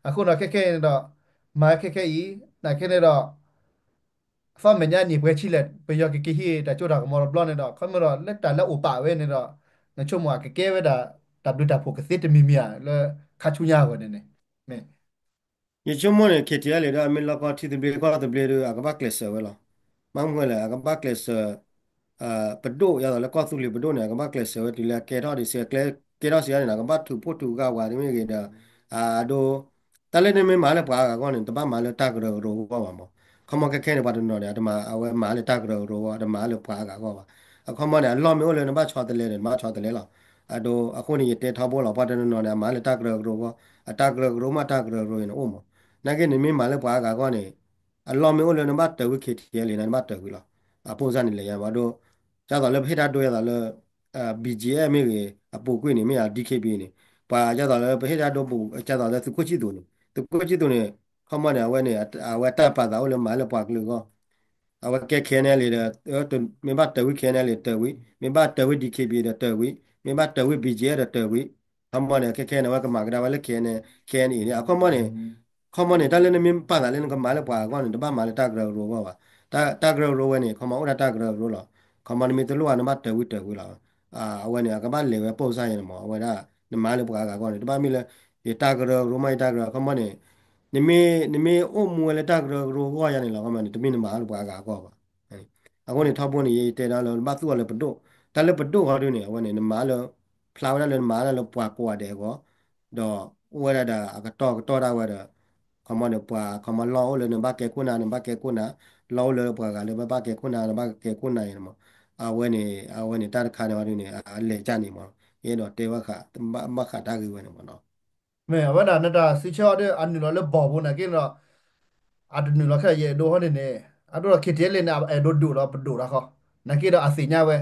အဃိဒီးခဲခဲအံၤန့ၣ်ဒီး မၤခဲခဲအံၤ နာ်က့န့ၣ်ဒီး အသီမဲာ်ညါနံၣ်ပှဲၤဆံလဲၣ် ပယီၤကက့ၤဟံးတၢ်စိတၢ်ကမီၤတဘျီန့ၣ်ဒီး ခီဖျိဒီးလၢတၢ်လၢအိၣ်ပာ်ဝဲန့ၣ်ဒီး နဆိကမိၣ်အကကဲဝဲဒၣ် တၢ်ဘျုးတၢ်ဖှိၣ်ကသ့တမံၤမံၤဧါ လၢခါဆူညါအဂီၢ်န့ၣ်န့ၣ် မ့ၢ် ယဆိကမိၣ်န့ၣ် K T L A ဒီးအမ့ၢ်လီၢ်ကီထံသဘျ့ကီၢ်သဘျ့ဒီး အကဘၣ်ကျဲးစၢးဝဲလီၤ. ဘၣ်မနုၤလဲၣ် အကဘၣ်ကျဲးစၢး ပဒိၣ် ယသိးလၢကီၢ်သူလ့ၤပဒိၣ်န့ၣ် အကဘၣ်ကျဲးစၢးဝဲတုၤလၢအကဲထီၣ်ဒံးစ့ၢ် ကဲထီၣ်စ့ၢ်န့ၣ် အကဘၣ်ထုးဖှိၣ်ထုးဂၢ်ဝဲမ့ၢ်ဂ့ၤဒီး အဒိ တၢ်လၢနမ့ၢ်မၤလၢပှၤအါဂၤအဂီၢ်န့ၣ် တဘၣ်မၤလၢတၢ်ကရၢကရိအဂီၢ်ဘၣ်မး. ခီမီခဲခဲန့ၣ် ပှၤတနီၤန့ၣ် အတမၤ အဝဲမၤလၢတၢ်ကရၢကရိအဂီၢ် တမၤလၢပှၤအါဂၤအဂီၢ်ဘၣ်. အခီမီန့ၣ် အလီၢ်မ့ၢ်အိၣ်လၢနဘၣ်ဆီတလဲဒီး နဘၣ်ဆီတလဲလီၤ. အဒိ အဃိန့ၣ် ယတဲထီဘိလီၤ ပှၤတနီၤနီၤန့ၣ် အမၤလၢတၢ်ကရၢကရိအဂီၢ် အတၢ်ကရၢကရိမ့ၢ်တၢ်ကရၢကရိအံၤန့ၣ်အိၣ်မး. နာ်က့န့ၣ် မ့ၢ်မၤလၢပှၤအါဂၤအဂီၢ်န့ၣ် အလီၢ်မ့ၢ်အိၣ်လၢနဘၣ်တၢၤဝံၤ K T L A န့ၣ် နဘၣ်တၢၤဝံၤလီၤ. အပိစၢ်န့ၣ်လဲၤယါဘၣ်ဒိ ဒ်သိးလၢပဟ့ၣ်တၢ်ဒိ ဒ်သိးလၢ B G F မ့ၢ်ဂ့ၤ အပူၤကွံာ်န့ၣ် မ့ၢ်ယါ D K B A န့ၣ် ပှၤဒ်သိးလၢပဟ့ၣ်တၢ်ဒိပူၤ ဒ်သိးလၢသုးခိၣ်ဆံၣ်သူးန့ၣ် သုးခိၣ်ဆံၣ်သူးန့ၣ် ခီမီန့ၣ် အဝဲန့ၣ် အဝဲတၢ်ပာ်သးအိၣ်လၢမၤလၢပှၤကလုာ်အဂီၢ် အဝဲကဲ K N L A ဒီး မ့ၢ်ဘၣ်တၢၤဝံၤ K N L A တၢၤဝံၤ မ့ၢ်ဘၣ်တၢၤဝံၤ D K B A ဒီးတၢၤဝံၤ မ့ၢ်ဘၣ်တၢၤဝံၤ B G F ဒီးတၢၤဝံၤ ခီမီန့ၣ် ခဲခဲန့ၣ် အဝဲကမၤကဒါဝဲလၢ K N K N A န့ၣ် အခီမီန့ၣ် ခီမီန့ၣ် တၢ်လၢနမ့ၢ်ပာ်သးလၢနကမၤလၢပှၤအဂီၢ်န့ၣ် တဘၣ်မၤလၢတၢ်ကရၢကရိအဂီၢ်ဘၣ်. တၢ်ကရၢကရိဝဲန့ၣ် ခီမီအိၣ်ဒၣ်တၢ်ကရၢကရိလီၤ. ခီမီနမ့ၢ်တလိၣ်ဘၣ် နဘၣ်တၢၤဝံၤတၢၤဝံၤလီၤ. အဝဲန့ၣ် အကဘၣ်လဲၤဝဲပိစၢ်ယဲန့ၣ်မး အဝဲဒၣ် နမၤလၢပှၤအါဂၤအဂီၢ်န့ၣ် တဘၣ်မ့ၢ်လၢ ယတၢ်ကရၢကရိမ့ၢ်ယတၢ်ကရၢ ခီမီန့ၣ် နမ့ၢ် နမ့ၢ်အိၣ်မူဝဲလၢတၢ်ကရၢကရိအဂီၢ်ယါန့ၣ်လီၤ ခီမီန့ၣ် တမ့ၢ်နမၤလၢပှၤအါဂၤအဂီၢ်ဘၣ်. အဃိန့ၣ် ထီဘိန့ၣ် ယတဲဒၣ်လၢ နဘၣ်သူၣ်အီၤလၢပဒိၣ် တၢ်လၢပဒိၣ်ဃီဒုန့ၣ် အဝဲန့ၣ် နမၤလၢ ဖျါဝဲဒၣ်လၢနမၤဒၣ်လၢပှၤကိးဂၤဒဲးအဂီၢ် ဒီးအိၣ်ဝဲဒၣ်ဒီးအကတီၢ်ကတီၢ်ဒၣ်ဝဲဒီး ခီမီန့ၣ် ပှၤခီမီလီၢ်အိၣ်လၢနဘၣ်ကဲခိၣ်နၢ် နဘၣ်ကဲခိၣ်နၢ် လီၢ်အိၣ်လၢပှၤဂၤလၢဘၣ်ဘၣ်ကဲခိၣ်နၢ် နဘၣ်ကဲခိၣ်နၢ်အံၤန့ၣ်မး အဝဲန့ၣ် အဝဲန့ၣ်တၢ်တခါန့ၣ်ဝဲဒုန့ၣ် အလဲၤကၢ်န့ၣ်မး ယအဲၣ်ဒိးတဲဘၣ်ဃး ဘၣ်ဃးတၢ်ဂ့ၢ်ဝဲန့ၣ်မးနီၤ မ့ၢ်အဝဲဒၣ်နတၢ်စံးဆၢအီၤဒီး အနုာ်လီၤလၢဘီၣ်ပူၤနာ်က့ဒီး အတနုာ်လီၤခဲလၢာ်ယအဲၣ်ဒိးဟီန့ၣ်န့ၣ် အဒိဒီး K T L A န့ၣ် အအဲၣ်ဒိးဒုးဒီးပဒိၣ်တခီ နာ်က့ဒီးအသ့ၣ်ညါဝဲ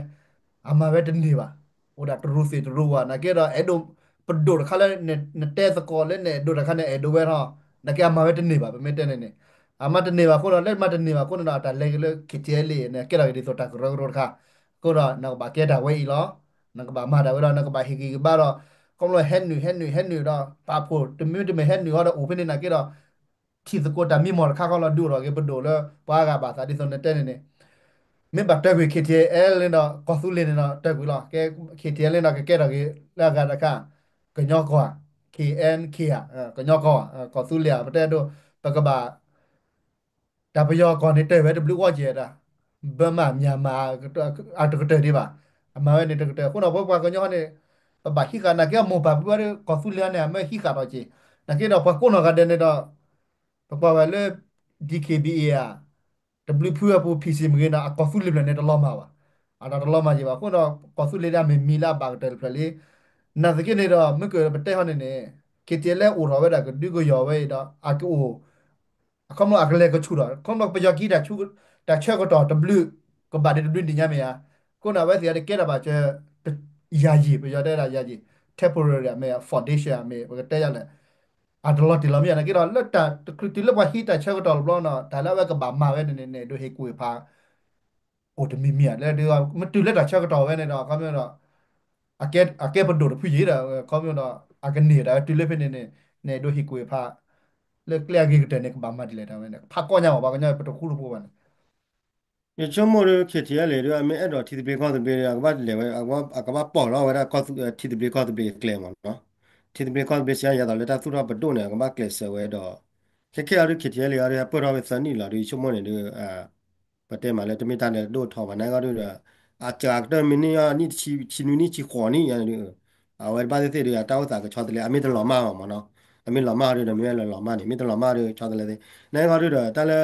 အမၤဝဲတန့ၢ်ဘၣ် အိၣ်ဒၣ်တရူးသ့ၣ်တရူးဝၣ် နာ်က့ဒီးအဲၣ်ဒိး ပဒိၣ်တခါလၢ နတဲသကိးလၢနအဲၣ်ဒိးတခါန့ၣ် အဲၣ်ဒိးဝဲထီၣ် နာ်က့အမၤဝဲတန့ၢ်ဘၣ် ပမ့ၢ်တဲန့ၣ်န့ၣ် အမၤတန့ၢ်ဘၣ်အဃိဒီး လၢမၤတန့ၢ်ဘၣ်အဃိန့ၣ်ဒီး အတၢ်လဲၤက့ၤလၢ K T L A န့ၣ် ကဲထီၣ်က့ၤဒ်သိးတၢ်ကရၢကရိတခါ အဃိဒီး နကဘၣ်ကဲတၢ်ဝဲအံၤလီၤ. နကဘၣ်မၤတၢ်ဝဲဒီး နကဘၣ်ဟ့ၣ်ဂံၢ်ဟ့ၣ်ဘါဒီး ခီဖျိဟဲနုာ် ဟဲနုာ် ဟဲနုာ်ဒီး ပာ်ဖှိၣ် တမ့ၢ်တမ့ၢ်ဟဲနုာ်ဟီဒီး အိၣ်ဖဲန့ၣ်နာ်က့ဒီး ထံၣ်သကိးတၢ်မံမီၢ်တခါဃီလီၤ ဒုးအိၣ်ထီၣ်က့ၤပဒိၣ်လၢ ပှၤအါဂၤဘၣ်သးဒ်သိးနတဲန့ၣ်န့ၣ် မ့ၢ်ဘၣ်တၢၢ်ကွံာ် K T L န့ၣ်ဒီး ကီၢ်သူလ့ၤန့ၣ်ဒီး တၢၢ်ကွံာ်လီၤ. ကဲ K T L န့ၣ်ဒီး ကကဲထီၣ်က့ၤလၢအဂၤတခါ က ကညီကီၢ်ဧါ, K N K ဧါ, ကညီကီၢ်ဧါ, ကီၢ်သူလ့ၤဧါ, ပတဲဒိ ပကဘၣ် တၢ်ပယီၤကီၢ်န့ၣ် တၢၢ်ဝဲတဘျုးဂီၢ်ကဲဒၣ်, ဘၢမး မၠၣ်မး အတကတၢၢ်ဒံးဘၣ်, အမၤဝဲန့ၣ်တကတၢၢ်. အဃိဒီး ပပှၤကညီန့ၣ် ပဘၣ်ဟံးဃာ်နာ်က့ အမိၢ်ပၢ်ဖုဖုဒီး ကီၢ်သူလ့ၤန့ၣ် အမ့ၢ်ဟံးဃာ်ထီၣ်က့ၤ, နာ်က့ဒီးပှၤကိးနီၢ်ဂၤဒဲးန့ၣ်ဒီး ပကွၢ်ဝဲလၢ D K B A ဧါ, တဘျုးဖုအပူၤ P C မ့ၢ်ဂ့ၤဒီး အကီၢ်သူလ့ၤဖျၢၣ်န့ၣ် တလီၤမၢ်ဘၣ်, အတၢ်တလီၤမၢ်က့ၤဘၣ်. အဃိဒီး ကီၢ်သူလ့ၤဒၣ်မ့ၢ်မံၤလၢအဘၣ်ကတၢၢ်တဖျၢၣ်လံ. နာ်သက့န့ၣ်ဒီး မ့ၢ်ကပတဲဟီန့ၣ်န့ၣ် K T L အိၣ်ထီၣ်ဝဲဒၣ်ကဒုကယီၤဝဲအံၤဒီး အကအိၣ် အခီပညီအကလဲၤကဆူၣ်ဒီး ခီပညီပယီၤကံတၢ်ဆၢကတီၢ်တဘျုး ကဘၣ်ဒံးတဘျုးနံၣ်ညါမ့ၢ်ဧါ. အဃိန့ၣ် အဝဲသ့ၣ်တကဲထီၣ်ဘၣ်စၢၤ ယၤယံာ် ပယီၤတဲဒၣ်ယၤယံာ် temporary မ့ၢ် foundation မ့ၢ် ပကတဲယၤလဲၣ် အတလီၤတံၢ်လီၤမံယၤနာ်က့ဒီး လၢတချုးတုၤလၢပှၤဟံးတၢ်ဆၢကတီၢ်တဘျီန့ၣ် တၢ်လၢအဝဲကဘၣ်မၤဝဲန့ၣ်န့ၣ် နဲၣ်ဒိးဟ့ၣ်ကူၣ်ဟ့ၣ်ဖး အိၣ်တမံၤမံၤဧါ လၢဒ်မ့ၢ်တုၤလၢတၢ်ဆၢကတီၢ်ဝဲန့ၣ်ဒီး ခီပညီဒီး အကဲပဒိၣ်တဖုယံၤဒီး ခီပညီဒီး အကန့ၢ်တၢ်ဝဲတုၤလၢဖဲန့ၣ်န့ၣ် နဲၣ်ဒိးဟ့ၣ်ကူၣ်ဟ့ၣ်ဖး လၢကျဲအဂ့ၤကတၢၢ်န့ၣ် ကဘၣ်မၤဒ်လဲၣ်တၢ်ဝဲန့ၣ် ဖးကီညါမး ပှၤကညီပတဃူတဖိးဘၣ်န့ၣ် ယဆိကမိၣ်ဒီး K T L ဒီး အမ့ၢ်အဲၣ်ဒိးထံသဘျ့ကီၢ်သဘျ့ဒီး အကဘၣ်လဲၤဝဲ အကဘၣ်ပိာ်ထီၣ်ဝဲဒၣ်ကီၢ်သူ ထံသဘျ့ကီၢ်သဘျ့အကျဲမးနီၤ. ထံသဘျ့ကီၢ်သဘျ့စံးယၤသိးလၢတၢ်သူၣ်ထီၣ်ပဒိၣ်န့ၣ် အကဘၣ်ကျဲးစၢးဝဲဒီး ခဲခဲအံၤဒီး K T L အံၤဒီး ပၢၢ်ထီၣ်ဝဲသၢနံၣ်လီၤဒီး ယဆိကမိၣ်န့ၣ်ဒီး ပတဲမးလၢတမ့ၢ်တၢ်လၢဒိၣ်ထီၣ်ဘၣ် နဂီၢ်ဒုဒီး အစှၤကတၢၢ်မ့ၢ်နံၣ်အနံၣ်တဆံ ဆံနွံနံၣ်ဆံဃိးနံၣ်ယၤန့ၣ်ဒီး အဝဲတဘၣ်သ့ၣ်သ့ၣ်ဒီး အတၢ်အိၣ်သးကဆီတလဲ အမ့ၢ်တလီၤမၢ်ဘၣ်မးနီၤ. အမ့ၢ်လီၤမၢ်ဒီး မ့ၢ်ဝဲလၢလီၤမၢ်န့ၣ် မ့ၢ်တလီၤမၢ်ဒီး ဆီတလဲသ့ နဂီၢ်ဒုဒီး တၢ်လၢ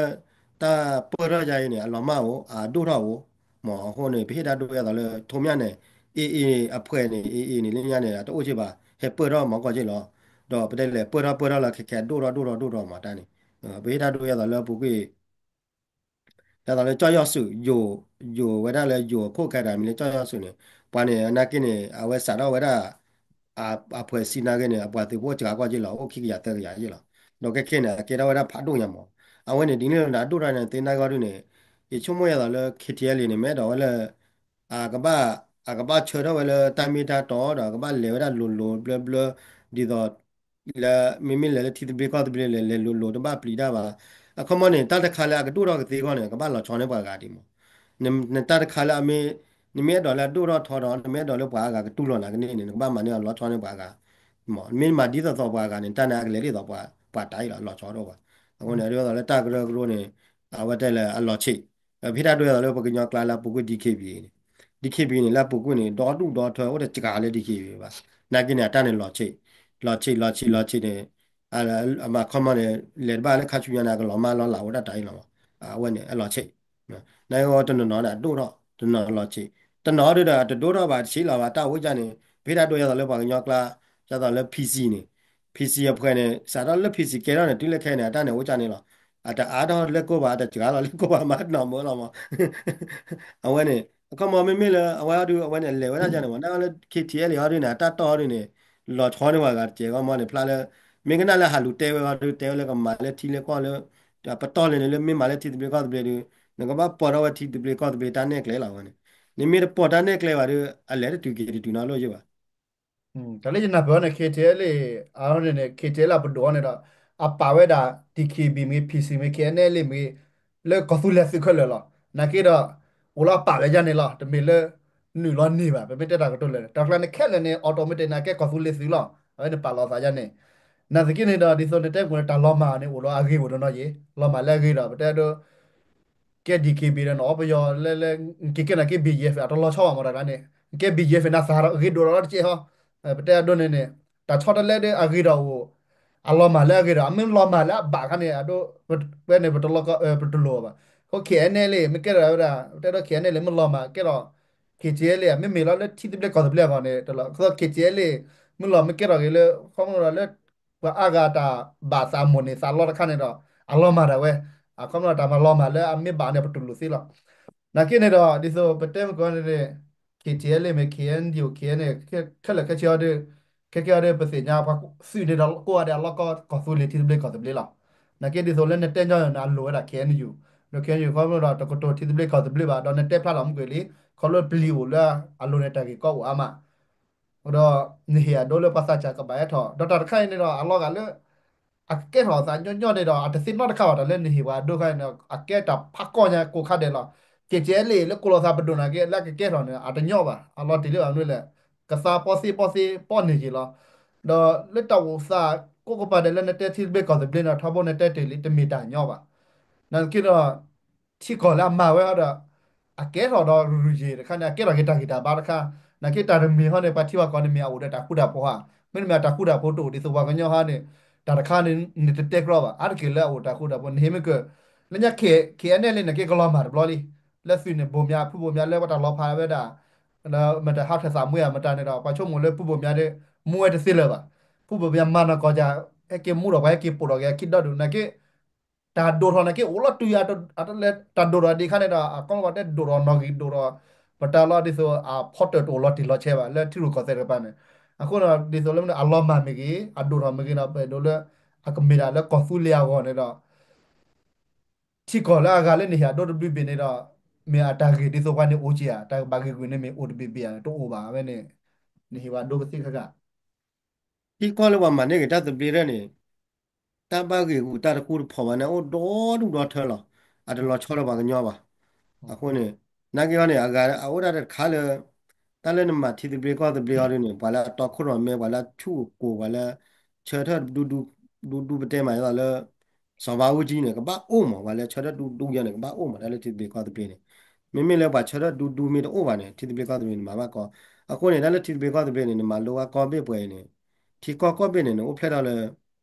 တၢ်ပၢၢ်ထီၣ်ယၤအံၤန့ၣ် အလီၤမၢ်အိၣ် အဒိၣ်ထီၣ်အိၣ် မးအဃိန့ၣ် ပဟ့ၣ်တၢ်ဒိၣ်ယၤသိးလၢ ထိးမၠၣ်န့ၣ် AA အဖွဲ့န့ၣ် AA န့ၣ် လၢညါန့ၣ် အတအိၣ်စ့ၢ်ဘၣ် ဟဲပၢၢ်ထီၣ်မၤကီၢ်က့လီၤ. ဒီးပတဲလဲၣ် ပၢၢ်ထီၣ်ပၢၢ်ထီၣ်လၢခဲခဲအဒိၣ်ထီၣ်ဒိၣ်ထီၣ်ဒိၣ်ထီၣ်မးတၢ်န့ၣ် ပဟ့ၣ်တၢ်ဒိၣ်ယၤသိးလၢပူၤကွံာ် ဒ်သိးလၢကၠီၣ်ယီၣ်စုး ယိၤ ယိၤဝဲဒၣ်လၢယိၤအခိၣ်ခဲတၢ်မံၤလၢကၠီၣ်ယီၣ်စုးန့ၣ် ပှၤန့ၣ် နာ်က့န့ၣ် အဝဲစးထီၣ်ဝဲဒၣ် အ အဖွဲ့အစည်းနာ်က့န့ၣ် အပှၤသုးဖိအိၣ်စှၤကီၢ်က့လီၤ အိၣ်ခံကယၤသၢကယၤက့လီၤ. ဒီးခဲခဲန့ၣ် အကဲထီၣ်ဝဲဒၣ်ဖးဒိၣ်ညါမး အဝဲန့ၣ် ဒ်န့ၣ်လၢနဒိၣ်ထီၣ်န့ၣ် သ့နဂီၢ်ဒုန့ၣ် ယဆိကမိၣ်ယၤသိးလၢ K T L န့ၣ် မ့ၢ်အဲၣ်ဒိးဝဲလၢ အကဘၣ် အကဘၣ်ဆၢထၢၣ်ဝဲလၢတၢ်မ့ၢ်တၢ်တီဒီး အကဘၣ်လဲၤဝဲဒၣ်လိၤလိၤဘျၢဘျၢ ဒ်သိး လၢမ့မ့ၢ်လဲၤလၢထံသဘျ့ကီၢ်သဘျ့လဲၤ လဲၤလိၤလိၤတဘၣ်ပျံၤတၢ်ဘၣ်. အခီပညီန့ၣ် တၢ်တခါလၢအကဒိၣ်ထီၣ်ကသ့အဂီၢ်န့ၣ် ကဘၣ်လီၤဆီန့ၢ်ပှၤဂၤဒံးမး. နတၢ်တခါလၢအမ့ၢ် နမ့ၢ်အဲၣ်ဒိးလၢအဒိၣ်ထီၣ်ထီဒီး နမ့ၢ်အဲၣ်ဒိးလၢပှၤအဂၤကတူၢ်လိာ်နၤကန့ၣ်န့ၣ် နကဘၣ်မၤန့ၢ်အလီၤဆီန့ၢ်ပှၤအဂၤ မး နမ့ၢ်မၤဒ်သိးသိးပှၤအဂၤန့ၣ် တၢ်န့ၣ်အကလဲၤဒ်သိးပှၤတၢ်အံၤလီၤ လီၤဆီဒိၣ်ပှၤ. အဃိန့ၣ် ဒ်သိးလၢတၢ်ကရၢကရိန့ၣ် အဝဲတဲလၢအလီၤဆံး ပဟ့ၣ်တၢ်ဒိၣ်ယၤသိးလၢပကညီကျါလၢအပူၤကွံာ် D K B A န့ၣ် D K B A န့ၣ် လၢအပူၤကွံာ်န့ၣ် ဒီဒူၣ်ဒီထၢအိၣ်တစှၤလၢ D K B A ဘၣ်. နာ်က့န့ၣ် အတၢ်န့ၣ်လီၤဆံး လီၤဆံး လီၤဆံး လီၤဆံးန့ၣ် အမၤခီမီန့ၣ် လဲၤတဘၣ်လၢခါဆူညါန့ၣ် အကလီၤမၢ်လီၤလးဝဲဒၣ်တၢ်အံၤလီၤ. အဝဲန့ၣ် အလီၤဆံး နဂီၢ်တနီၤနီၤန့ၣ် အဒိၣ်ထီၣ် တနီၤလီၤဆံး တနီၤဒုဒီး အတဒိၣ်ထီၣ်ဘၣ်တဆံးလီၤဘၣ် တၢ်အိၣ်ကၢ်န့ၣ် ပဟ့ၣ်တၢ်ဒိၣ်ယၤသိးလၢပှၤကညီကျါ ယၤသိးလၢ P C န့ၣ် P C အဖှဲးန့ၣ် စးထီၣ်လၢ P C ကဲထီၣ်န့ၣ် တုၤလၢခဲအံၤန့ၣ် အတၢ်န့ၣ်အိၣ်ကၢ်န့ၣ်လီၤ. အတအါထီၣ်လၢကိၢ်ဘၣ် အတစှၤလီၤလၢကိၢ်ဘၣ် မၤတနီၤမုာ်လီၤမး အဝဲန့ၣ် အခီပညီမ့မ့ၢ်လၢ အဝဲအီၤဒု အဝဲန့ၣ် လဲၤဝဲဒၣ်ကၢ်န့ၣ်မး နဂီၢ်လၢ K T L အီၤဒုန့ၣ် အတၢ်တီၢ်အီၤဒုန့ၣ် လီၤဆီန့ၢ်ပှၤဂၤတစဲးဂီၢ်မးန့ၣ် ဖျါလၢ မ့ၢ်ကနၣ်လၢဟးလူၤတဲဝဲအီၤဒု တဲဝဲလၢကမၤလၢထံလၢကီၢ်လၢ ပတီၢ်လဲၣ်န့ၣ်လၢမ့ၢ်မၤလၢထံသဘျ့ကီၢ်သဘျ့ဒု နကဘၣ်ပိာ်ထီၣ်ဝဲထံသဘျ့ကီၢ်သဘျ့တၢ်နဲၣ်ကျဲလီၤဝဲန့ၣ် နမ့ၢ်တပိာ်တၢ်နဲၣ်ကျဲဘၣ်ဒု အလဲၤတတုၤက့ၤတတုၤနီတလီၢ်ယဲဘၣ်. တၢ်လၢယနၢ်ပၢၢ်န့ၣ် K T L အန့ၣ်န့ၣ် K T L အပဒိၣ်အီၤန့ၣ်ဒီး အပာ်ဝဲဒၣ် D K B A မ့ၢ် P C မ့ၢ် K N L A မ့ၢ် လၢကီၢ်သူလ့ၤသုးခဲလၢာ်လီၤ. နာ်က့ဒီး အိၣ်လီၤပာ်ဝဲယါန့ၣ်လီၤ. တမ့ၢ်လၢ နုာ်လီၤန့ၢ်ဘၣ် ပမ့ၢ်တဲတၢ်ကတိၤလၢာ်န့ၣ် တၢ်ကျါန့ၣ်ခဲလၢာ်န့ၣ် automatic န့ၣ် အကဲကီၢ်သူလ့ၤသုးလီၤ. အဝဲန့ၣ်ပာ်လီၤသးယါန့ၣ် နာ်သက့န့ၣ်ဒီး ဒ်သိးနတဲပူၤန့ၣ် တၢ်လီၤမၢ်န့ၣ် အိၣ်ဒီးအဂ့ၤအိၣ်တနီၤယံၤ လီၤမၢ်လၢအဂ့ၤဒီး ပတဲဒိ ကဲ D K B A ဒီး နအီပယီၤလၢ လၢ နက့ၤကဲနာ်က့ B G F အတလီၤဆီဘၣ်မးတၢ်ကျါန့ၣ် နကဲ B G F နသးဂ့ၤဒိၣ်ဒီးတကဲဟီ ပတဲအဒိန့ၣ်န့ၣ် တၢ်ဆီတလဲဒီးအဂ့ၤဒီးအိၣ် အလီၤမၢ်လၢအဂ့ၤဒီး အမ့ၢ်လီၤမၢ်လၢအဘၣ်ခါန့ၣ် အဒိ ပဝဲန့ၣ် ပတလိၣ်ဘၣ်. အဃိ K N L A မ့ၢ်ကဲထီၣ်ဝဲဒၣ် ပတဲဒိ K N L A မ့ၢ်လီၤမၢ်ကဲထီၣ် K T L A မ့မ့ၢ်လီၤလၢထံသဘျ့ကီၢ်သဘျ့အဂီၢ်န့ၣ် တလီၤ K T L A မ့ၢ်လီၤမ့ၢ်ကဲထီၣ်ဂ့ၤလၢ ခီဖျိလၢ ပှၤအါဂၤတၢ်ဘၣ်သးမိၣ်န့ၢ်သးလီတခါန့ၣ်ဒီး အလီၤမၢ်ဒၣ်ဝဲ အခီပညီတၢ်မၤလီၤမၢ်လၢအမ့ၢ်ဘၣ်န့ၣ် ပတူၢ်လိာ်သ့လီၤ. နာ်က့န့ၣ်ဒီး ဒ်သိးပတဲမုၢ်ကီၢ်န့ၣ် K T L A မ့ၢ် K N D O K N ခဲလၢာ်ခဲဆ့အီၤဒီး ခဲကဲအီၤဒီး ပသ့ၣ်ညါပှၤသုးန့ၣ်ဒီး ကိးဂၤဒဲးအလီၢ်ကီၢ် ကီၢ်သူလ့ၤထံသဘျ့ကီၢ်သဘျ့လီၤ. နာ်က့ဒ်သိးလၢနတဲညီန့ၣ် အလိၤဝဲဒၣ် K N U ဒီး K N U ခီဖျိဒီး တကတိၤထံသဘျ့ကီၢ်သဘျ့ဘၣ် ဒီးနတဲဖျါလီၤမုၢ်ကွံာ်လံ ခီဖျိပျံၤအိၣ်လၢအလိၤန့ၣ် တၢ်ဂ့ၢ်ကီအိၣ်အါမး ဒီးနဟ့ၣ်အဒိလၢပှၤသးစၢ်ကဘၣ်ဟဲထီၣ် ဒီးတၢ်တခါအံၤန့ၣ်ဒီး အလီၤဂာ်လၢ အကကဲထီၣ်အသးညီညီန့ၣ်ဒီး အတသ့နီတခါဘၣ် တၢ်လၢနဟ့ၣ်ပှၤအဒိခါအံၤန့ၣ် အကဲတၢ်ဖးကီၢ်ညါကိးခါဒဲးလီၤ. က့ၤကဲလံ လၢကိးလီၤသးပဒိၣ်နာ်က့ လၢအကကဲထီၣ်န့ၣ် အတညီဘၣ် အလီၤတံၢ်လၢဘၣ်မနုၤလဲၣ် ကသးပီသ့ပီသ့ပီန့ၢ်က့ၤလီၤ. ဒီးလၢတၢ်အိၣ်သးကိးကပၤဒဲးလၢနတဲထံသဘျ့ကီၢ်သဘျ့န့ၣ် ထီဘိန့ၣ်တဲတ့ၢ်လံ တမ့ၢ်တၢ်ညီဘၣ်. နာ်သက့ဒီး ထံကီၢ်လၢအမၤဝဲဒီး အကဲထီၣ်ဒီးရူၤရူၤယံၤတခါန့ၣ် အကဲထီၣ်က့ၤတၢ်ဂ့ၤတၢ်ဘၣ်တခါ, နာ်သက့တၢ်တမံၤဟီန့ၣ် ပှၤထံပှၤကီၢ်န့ၣ်မ့ၢ်အအိၣ်ဒီးတၢ်ဃူတၢ်ဖိးဧါ, မ့တမ့ၢ်အတၢ်ဃူတၢ်ဖိးတအိၣ်ဒ်သိးပှၤကညီဟီန့ၣ် တၢ်တခါန့ၣ် နတတဲကြီဘၣ်, အါတက့ၢ်လၢအအိၣ်တၢ်ဃူတၢ်ဖိး နဟ့ၣ်မ့ၢ်ကၢၢ် လၢညါ K- KNLA န့ၣ် က့ၤကလီၤမၢ်တဘျီလံ, လၢသုးန့ၣ် ဘိၣ်မၠး ဖုဘိၣ်မၠးလၢပှၤတၢ်လီၤဖးဝဲဒၣ် လၢမတၤဟးထၢၣ်သးမွဲဧါ မတၤန့ၣ်ဒီး ပှၤဆိကမိၣ်လၢဖုဘိၣ်မၠးဒီး မူဝဲတသ့လၢၤဘၣ်. ဖုဘိၣ်မၠးမၤနီၢ်ကီၢ်စၢ် ဟဲက့ၤမူဒီးပှၤဟဲက့ၤပိာ်ထီၣ်က့ၤအခံဒီဒူၣ်နာ်သက့ တၢ်ဒိၣ်ထီၣ်နာ်သက့ အိၣ်လီၤတုၤယၤ တၢ်ဒိၣ်ထီၣ်ဒံးခါန့ၣ်ဒီး အကီလီၤဝဲတဲဒိၣ်ထီၣ်နီၣ်ဂံၢ်ဒိၣ်ထီၣ် ပတၢ်လီၤဒ်သိးအဖီတၢၣ်တအိၣ်လီၤတံၢ်လီၤဆဲးဘၣ် လၢထံရူၢ်ကီၢ်သဲးတကပၤန့ၣ်, အဃိဒီးဒ်သိးလၢအလီၤမၢ်မ့ၢ်ဂ့ၤ အဒိၣ်ထီၣ်မ့ၢ်ဂ့ၤဒီး ပအဲၣ်ဒိးလၢ အကမ့ၢ်ဒၣ်လၢကီၢ်သူလ့ၤအဂီၢ်န့ၣ်ဒီး ထံကီၢ်လၢအဂၤလၢနဟ့ၣ်အဒိတဘျုးဘ့ၣ်န့ၣ်ဒီး မ့ၢ်အတၢ်ဂ့ၢ်ဒ်သိးပှၤန့ၣ်အိၣ်က့ၤဧါ, တၢ်ကဘၣ်ဂ့ၢ်ကွံာ်န့ၣ်မ့ၢ်အိၣ်တဘ့ၣ်ဘ့ၣ်ဧါန့ၣ် တအိၣ်ဘၣ်ဝဲန့ၣ်, နဟ့ၣ်ဝဲဒိပသ့ၣ်ခၣ်ခၣ် ထံကီၢ်လၢပှၤမၤန့ၢ်က့ၤတၢ်သဘျ့ဒၣ်န့ၣ် တၢ်ဘၣ်ဂ့ၢ်ဂူာ်တၢ်တဃူတဖိးဘၣ်န့ၣ် အိၣ်ဒီဒူၣ်ဒီထၢလီၤ. အတလီၤဆီဒီးပှၤကညီဘၣ်. အဃိန့ၣ် နာ်က့ဟီန့ၣ် အဂၤအအိၣ်ဒၣ်တခါလၢ တၢ်လၢနမၤထံသဘျ့ကီၢ်သဘျ့အီၤဒ်န့ၣ် ပှၤလၢအတီခိၣ်ရိၣ်မဲ ပှၤလၢအဆူၣ်အကိၤ ပှၤလၢဆၢထၢၣ်ဒူဒူ ဒူဒူပတဲမးလီၤလၢ စီၤဘးအူကၠံန့ၣ် ကဘၣ်အိၣ်မး ပှၤလၢဆၢထၢၣ်ဒူဒူယၤန့ၣ် ကဘၣ်အိၣ်မး တၢ်လၢထံသဘျ့ကီၢ်သဘျ့န့ၣ်. မ့မ့ၢ်လၢပှၤဆၢထၢၣ်ဒူဒူမ့ၢ်တအိၣ်ဘၣ်န့ၣ် ထံသဘျ့ကီၢ်သဘျ့န့ၣ် မၤဘၣ်ကီ. အဃိန့ၣ် တၢ်လၢထံသဘျ့ကီၢ်သဘျ့န့ၣ် နမၤလိဝဲကီဘ့ၣ်ပှဲၤအံၤန့ၣ် ထံကီၢ်ကီၢ်ဘ့ၣ်န့ၣ် နအိၣ်ဖျဲၣ်ထီၣ်လၢ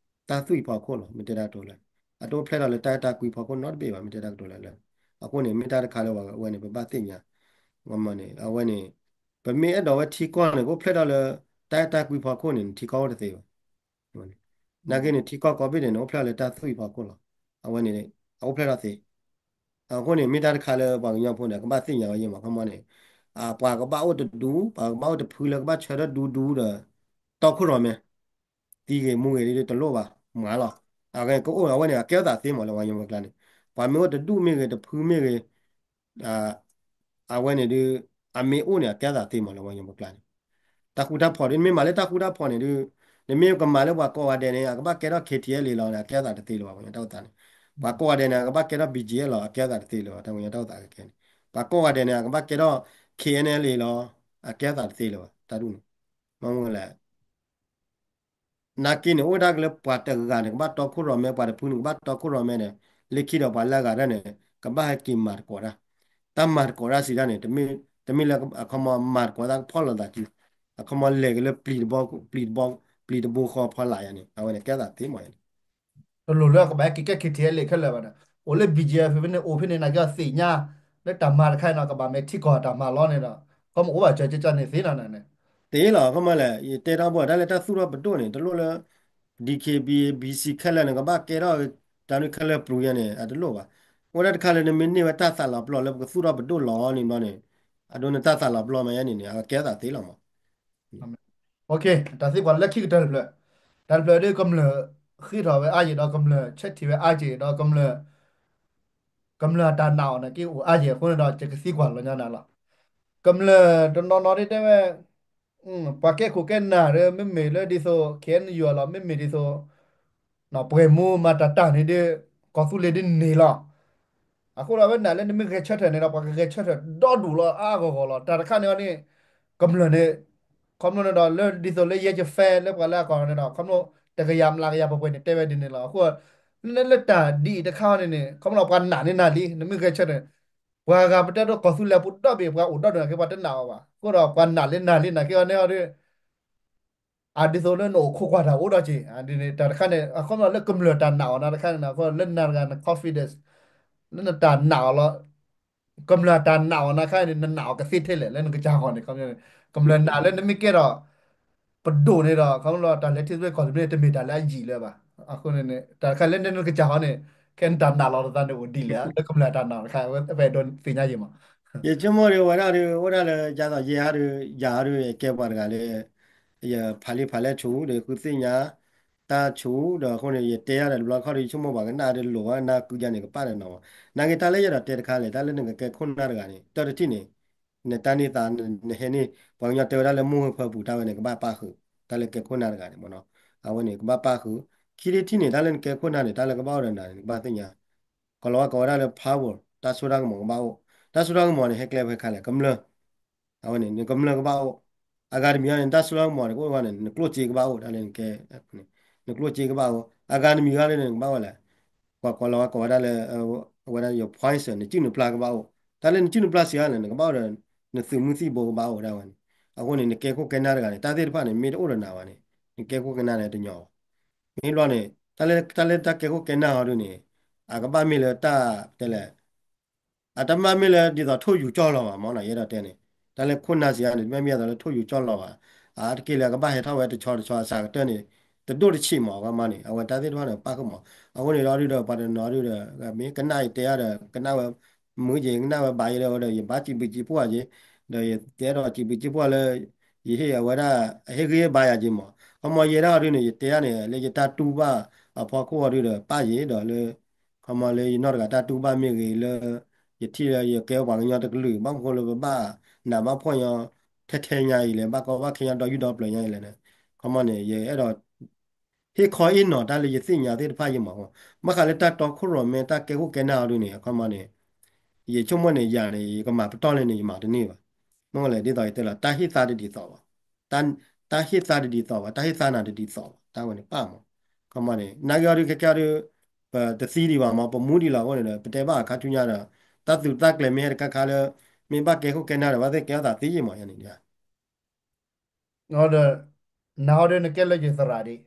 တၢ်သွံၣ်ဖီခိၣ်လီၤ မ့ၢ်တဲတၢ်ကတိၤလၢ အတအိၣ်ဖျဲၣ်ထီၣ်လၢတၢ်အဲၣ်တၢ်ကွံဖီခိၣ်နီတဘ့ၣ်ဘၣ် မ့ၢ်တဲတၢ်ကတိၤလၢလၢ. အဃိန့ၣ် မ့ၢ်တၢ်တခါလၢပှၤဝဲန့ၣ် ပဘၣ်သ့ၣ်ညါ မ့ၢ်န့ၣ် အဝဲန့ၣ် ပမ့ၢ်အဲၣ်ဒိးဝဲထံကီၢ်န့ၣ် ကအိၣ်ဖျဲၣ်ထီၣ်လၢ တၢ်အဲၣ်တၢ်ကွံဖီခိၣ်န့ၣ် နထံကီၢ်အိၣ်တသ့ဘၣ်. နာ်က့န့ၣ် ထံကီၢ်ကီဘ့ၣ်န့ၣ် နအိၣ်ဖျဲၣ်လၢတၢ်သွံၣ်ဖီခိၣ်လီၤ. အဝဲန့ၣ် အအိၣ်ဖျဲၣ်ထီၣ်သ့. အဃိန့ၣ် မ့ၢ်တၢ်တခါလၢပှၤကညီဖိန့ၣ် ကဘၣ်သ့ၣ်ညါဝဲယဲၢ်မး ခီမီန့ၣ် ပှၤကဘၣ်အိၣ်တဒူ ပှၤကဘၣ်အိၣ်တဖုလၢကဘၣ်ဆၢထၢၣ်ဒူဒူဒီး တီခိၣ်ရိၣ်မဲ သံဂ့ၤမူဂ့ၤဒ်တလိၣ်ဘၣ် မၤလီၤ. အကအိၣ်အဝဲန့ၣ် အကဲထီၣ်သးသ့မးလၢပှၤကညီဖိကျါန့ၣ် ပှၤမ့ၢ်အိၣ်တဒူၣ်မ့ၢ်ဂ့ၤ တဖုမ့ၢ်ဂ့ၤ အဝဲန့ၣ်ဒုး အမ့ၢ်အိၣ်န့ၣ် အကဲထီၣ်သးသ့မးလၢပှၤကညီဖိကျါန့ၣ် တၢ်ဃူတၢ်ဖိးဒ် မ့ၢ်မၤလၢတၢ်ဃူတၢ်ဖိးန့ၣ်ဒုး နမ့ၢ်ကမၤလၢပှၤကိးဂၤဒဲးန့ၣ် အကဘၣ်ကဲထီၣ် K T L A လီၤန့ၣ် အကဲထီၣ်သးတသ့လၢၤဘၣ် ပှၤကညီတၢ်အိၣ်သးန့ၣ်. ပှၤကိးဂၤဒဲးန့ၣ် အကဘၣ်ကဲထီၣ် B G F လီၤ အကဲထီၣ်သးတသ့လၢၤဘၣ် တၢ်ပှၤကညီတၢ်အိၣ်သးကဲန့ၣ်. ပှၤကိးဂၤဒဲးန့ၣ် အကဘၣ်ကဲထီၣ် K N L A လီၤ အကဲထီၣ်သးတသ့လၢၤဘၣ် တၢ်ဒ်န့ၣ်. မ့ၢ်မ့ၢ်လဲၣ် နာ်က့န့ၣ် အိၣ်ဝဲဒၣ်ကလၢပှၤတဂၤန့ၣ် ကဘၣ်တီခိၣ်ရိၣ်မဲ ပှၤတဖုန့ၣ် ကဘၣ်တီခိၣ်ရိၣ်မဲန့ၣ် လၢခံဒီးပှၤလၢအဂၤတၢ်န့ၣ် ကဘၣ်ဟဲက့ၤမၤသကိးတၢ်. တၢ်မၤသကိးတၢ်စံးတၢ်န့ၣ် တမ့ၢ်လၢအခီမီမၤသကိးတၢ်ကဖီၣ်လိာ်သးစု အခီမီလဲၤက့ၤလၢပျံၤတဘိ ပျံၤတဘိ ပျံၤတဘိဃီဖီလာ်ယၤန့ၣ် အဝဲန့ၣ်ကဲထီၣ်သးသ့မးယၤန့ၣ် တလိၣ်လၢအကဘၣ်ဟဲက့ၤကဲ K T L A ခဲလၢာ်ဘၣ်ဒီး အိၣ်လၢ B G F ဖဲန့ၣ် အိၣ်ဖဲန့ၣ် နာ်က့သ့ၣ်ညါ လၢတၢ်မၤတခါအံၤနီၤ ကဘၣ်မ့ၢ်ထံကီၢ်တၢ်မၤလီၤန့ၣ်ဒီး ကမ့ၢ်အိၣ်ဘၣ်ကၠီကၠီန့ၣ်သ့နီၤန့ၣ် သ့လီၤ ခီမီလဲၣ် ယတဲထီဘိတၢ်လၢတၢ်သူၣ်ထီၣ်ပဒိၣ်န့ၣ် တလိၣ်လၢ D K B A B C ခဲလၢာ်န့ၣ် ကဘၣ်ကဲထီၣ် တၢ်ဒုးခဲလၢာ်ပျူၤယဲန့ၣ် အတလိၣ်ဘၣ်. အိၣ်ဒၣ်တခါလၢနမ့ၢ်န့ၢ်ဝဲတၢ်သးလီၤပျီၢ်လၢပကသူၣ်ထီၣ်ပဒိၣ်လီၤန့ၣ်ဘျီန့ၣ် အဒိနတၢ်သးလီၤပျီၢ်မးယဲန့ၣ်န့ၣ် အကဲထီၣ်သးသ့လီၤမး တၢ်သံကွၢ်လၢခံကတၢၢ်တဖျၢၣ်, တၢ်တဖျၢၣ်ဒ်ကမျၢၢ်ဃ့ထီၣ်ဝဲအါယံာ်ဒီးကမျၢၢ်ဆၢထံၣ်ဝဲအါယံာ်ဒီး ကမျၢၢ်အတၢ်နာ်အီၤန့ၣ်က့အိၣ်အါယံာ်အဃိန့ၣ်ဒီး ယကသံကွၢ်လီၤညါနၤလီၤ. ကမျၢၢ်တနီၤနီၤဒ်တဲဝဲ ပှၤကဲခိၣ်ကဲနၢ်ဒီး မ့မ့ၢ်လၢဒ်သိး K N U လီၤ မ့မ့ၢ်ဒ်သိး ပှဲၤမူမၤတၢ်တၢ်န့ၣ်ဒီး ကီၢ်သူလ့ၤဒ်န့ၣ်လီၤ. အဃိဒီးဝဲနာ်လၢနမ့ၢ်ဂဲၤဆၢထၢၣ်န့ၣ်ဒီး ပှၤကဂဲၤဆၢထၢၣ်ဒီဒူၣ်လီၤအါဂီၢ်ဂီၢ်လီၤ. တၢ်တခါန့ၣ်အီၤန့ၣ် ကမျၢၢ်န့ၣ် ခီဖျိန့ၣ်ဒီး လၢဒ်သိးလၢယဲၢ်ကဖဲလၢပှၤလၢအကီၢ်န့ၣ်ဒီး ခီဖျိတကယၤမျးကယၤပှဲၤပှဲၤန့ၣ် တဲဝဲဒ်န့ၣ်လီၤ. အဃိ လၢလၢတၢ်ဒ်အံၤတခါအီၤန့ၣ်န့ၣ် ခီဖျိပှၤနာ်န့ၢ်နၤလံ နမ့ၢ်ဂဲၤဆၢထၢၣ် ပှၤဂၤပတဲဒိးကီၢ်သူလ့ၤပူၤဒီဘ့ၣ် ပှၤအိၣ်ဒီဒူၣ်န့ၣ်က့ ပှၤတနာ်အီၤဘၣ်. အဃိဒီးပှၤနာ်လၢနၤလံနာ်က့အီၤန့ၣ်အီၤဒီး အဒ်သိးလၢနအိၣ်ခိးကွၢ်တၢ်အိၣ်ဒီးက့ၤ ဒ်န့ၣ် တၢ်တခါန့ၣ် အခီပညီလၢကမျၢၢ်တၢ်နာ်အီၤနၤတခါန့ၣ် အဃိလၢနၤတဂၤန confidence လၢနတၢ်နာ်အီၤလီၤ. ကမျၢၢ်တၢ်နာ်အီၤနၤတခါန့ၣ် နနာ်အီၤကသ့ထဲလဲၣ် လၢနကစၢ်ဂီၢ်န့ၣ် ခီပညီန့ၣ် ကမျၢၢ်နာ်လၢနမ့ၢ်ကဲထီၣ် ပဒိၣ်န့ၣ်ဒီး ခီဖျိတၢ်လဲၤထံသဘျ့ကီၢ်သဘျ့န့ၣ် တမ့ၢ်တၢ်လၢအယံာ်လၢၤဘၣ်. အဃိန့ၣ် တၢ်တခါလၢနကစၢ်ဂီၢ်န့ၣ် ခဲနတၢ်နာ်လီၤသးန့ၣ်အိၣ်ဒ်လဲၣ် လၢကမျၢၢ်တၢ်နာ်အီၤတခါ ဝဲအဲၣ်ဒိးသ့ၣ်ညါယံာ်မး ယဆိကမိၣ်ဒီးဝဲဒၣ်ဒီး အိၣ်ဒၣ်လၢယၤသိးယဲၢ်ဟါဒီး ယၤဟါဒီး ယကဲပှၤတဂၤလၢ ယဖးလံာ်ဖးလဲၢ်ဆူၣ်ဒီး ဃုသ့ၣ်ညါ တၢ်ဆူၣ်ဒီးအဃိန့ၣ် ယတဲယၤဒီးတဘျီခီဒီး ယဆိကမိၣ်ပှၤကနၣ်ဒီးလိၣ်ဝဲနၢ်ကုယၤန့ၣ် ကပၣ်ဒီးနီၤမး. နာ်က့တၢ်လၢယအဲၣ်ဒိးတဲတခါလဲၣ် တၢ်လၢနကကဲခိၣ်နၢ်တဂၤန့ၣ် တၢ်တထံၣ်န့ၣ် နတၢ်န့ၢ်သါ နဟဲန့ၢ် ပှၤကညီတဲဝဲဒၣ်လၢမုၢ်ဟူဖၢပူၤ တၢ်ဝဲန့ၣ် ကဘၣ်ပၣ်ဃုာ် တၢ်လၢကဲခိၣ်နၢ်တဂၤန့ၣ်မးနီၤ. အဝဲန့ၣ် ကဘၣ်ပၣ်ဃုာ် ခံထံၣ်တထံၣ်န့ၣ် တၢ်လၢနကဲခိၣ်နၢ်န့ၣ် တၢ်လၢကဘၣ်အိၣ်ဒီးနၤန့ၣ် နကဘၣ်သ့ၣ်ညါ ကီၤလၤဝါကိးဝဲဒၣ်လၢ power တၢ်စိတၢ်ကမီၤကဘၣ်အိၣ် တၢ်စိတၢ်ကမီၤန့ၣ် ဟဲကျဲဖဲခါလဲၣ် ကမျၢၢ် အဝဲန့ၣ် နကမျၢၢ်ကဘၣ်အိၣ် အဂၤတမံၤဂၤန့ၣ် တၢ်ဆှၢလီၤမီၤတကအိၣ်ဂၤန့ၣ် နကျိၣ်စ့ကဘၣ်အိၣ်ဒၣ်လဲၣ်, နကျိၣ်စ့ကဘၣ်အိၣ်, အဂၤတမံၤဂၤလၢနကဘၣ်ဝဲလဲၣ်, ကွၢ်ကွၢ်လီၤဝဲကိးဝဲဒၣ်လၢ အဝဲဒၣ် your points နစုၣ်နပျၢ်ကဘၣ်အိၣ်, တၢ်လၢနစုၣ်နပျၢ်စံးဂၤန့ၣ် နကဘၣ်အိၣ်ဒီး နသုးမုၢ်သံၣ်ဘိကဘၣ်အိၣ်ဒၣ်ဝဲန့ၣ်, အဃိန့ၣ် နကဲခိၣ်ကဲနၢ်တဂၤန့ၣ် တၢ်သ့ၣ်တဖၣ်န့ၣ် မ့ၢ်တအိၣ်ဒီးနၤဘၣ်န့ၣ် နကဲခိၣ်ကဲနၢ်န့ၣ်တညီဘၣ်. မ့ၢ်ဘျီန့ၣ် တၢ်လၢ တၢ်လၢတၢ်ကဲခိၣ်ကဲနၢ်ဟီဒုန့ၣ် အကဘၣ်မ့ၢ်လၢတၢ်တဲလဲၣ် အတမ့ၢ်လၢဒ်သိးထိၣ်ယူၤကၠီၣ်လီၤဘၣ်မ့ၢ်နီၤ, ယအဲၣ်ဒိးတဲန့ၣ် တၢ်လၢခိၣ်နၢ်စံးဂၤန့ၣ် တမ့ၢ်မ့ၢ်အသိးလၢထိၣ်ယူၤကၠီၣ်လီၤဘၣ်, အါတက့ၢ်လၢအကဘၣ်ဟဲထီၣ်ဝဲတဆီတဆီအစှၤကတၢၢ်န့ၣ် တဒိၣ်တဆံးမး, အခီမးန့ၣ် အဝဲတၢ်သ့ၣ်တဖၣ်န့ၣ် ပၣ်ဃုာ်မး, အဃိန့ၣ်ဒီးဒုဒီး ပှၤတနီၤဒုဒီး မ့ၢ်ကနၣ်ယတဲအါဒီး ကနၣ်ဝဲ မုာ်က့ၤ ကနၣ်ဝဲဘၣ်ယဲဒီး ဝဲဒီး ယဘၣ်စံးဘျုးစံးဖှိၣ်က့ၤ, ဒီးယတဲဒီးစံးဘျုးစံးဖှိၣ်လၢ ယဟ့ၣ်အဝဲဒၣ် အဟ့ၣ်ဂံၢ်ဟ့ၣ်ဘါယၤက့ၤမး, အခီမးယဲဒၣ်ဒုန့ၣ် ယတဲအါန့ၣ် လၢယတၢ်တူၢ်ဘၣ်အဖီခိၣ်အီၤဒုဒီး ပၣ်ယဲဒီးလၢ ခီမးလၢယနီၢ်တဂၤတၢ်တူၢ်ဘၣ်မ့ၢ်ဂ့ၤလၢ ယထံၣ်လၢယကဲပှၤကညီတကလုာ် ဘၣ်မနုၤဃိလၢပဘၣ်နးဘၣ်ဖှီၣ်ညီ ထဲထဲညါအံၤလဲၣ်, ဘၣ်ကီဘၣ်ခဲညါဒီးယူၢ်ဒီးပျၢၤညါအံၤလဲၣ်န့ၣ်, ခီမးန့ၣ် ယအဲၣ်ဒိး ဟ့ၣ်ခီဟ့ၣ်နီၤတၢ်လၢယသ့ၣ်ညါသ့ၣ်တဖၣ်ယမး, ဘၣ်ဃးလၢတၢ်တီခိၣ်ရိၣ်မဲတၢ်ကဲခိၣ်ကဲနၢ်အီၤဒုန့ၣ် အခီမးန့ၣ် ယဆိကမိၣ်န့ၣ် ယၤန့ၣ် ယကမၤပတီၢ်လၢန့ၣ် ယမၤတန့ၢ်ဘၣ်, မ့ၢ်လဲၣ် ဒ်သိးယတဲလီၤ တၢ်ဟ့ၣ်သါတဒ်သိးဘၣ်, တၢ်ဟ့ၣ်သါတဒ်သိးဘၣ်, တၢ်ဟ့ၣ်သါနၤတဒ်သိးဘၣ်, တၢ်ဝဲန့ၣ်ပၣ်မး, ခီမးန့ၣ် နာ်က့အီၤဒုခဲကဲအီၤဒု ပတသံဒံးဘၣ်မး ပမူဒံးလီၤအဃိန့ၣ်ဒီး ပတဲဘၣ်အခါဆူညါဒီး တၢ်သူးတၢ်ကျဲၤမ့ၢ်ဟဲတခါခါလၢ မ့ၢ်ဘၣ်ကဲခိၣ်ကဲနၢ်ဒီး ဘၣ်သ့ၣ်ကဲထီၣ်သးသ့ယမးယၤန့ၣ် ဒီး နၤဟီဒု နကဲလၢယသရၣ်ဒံး,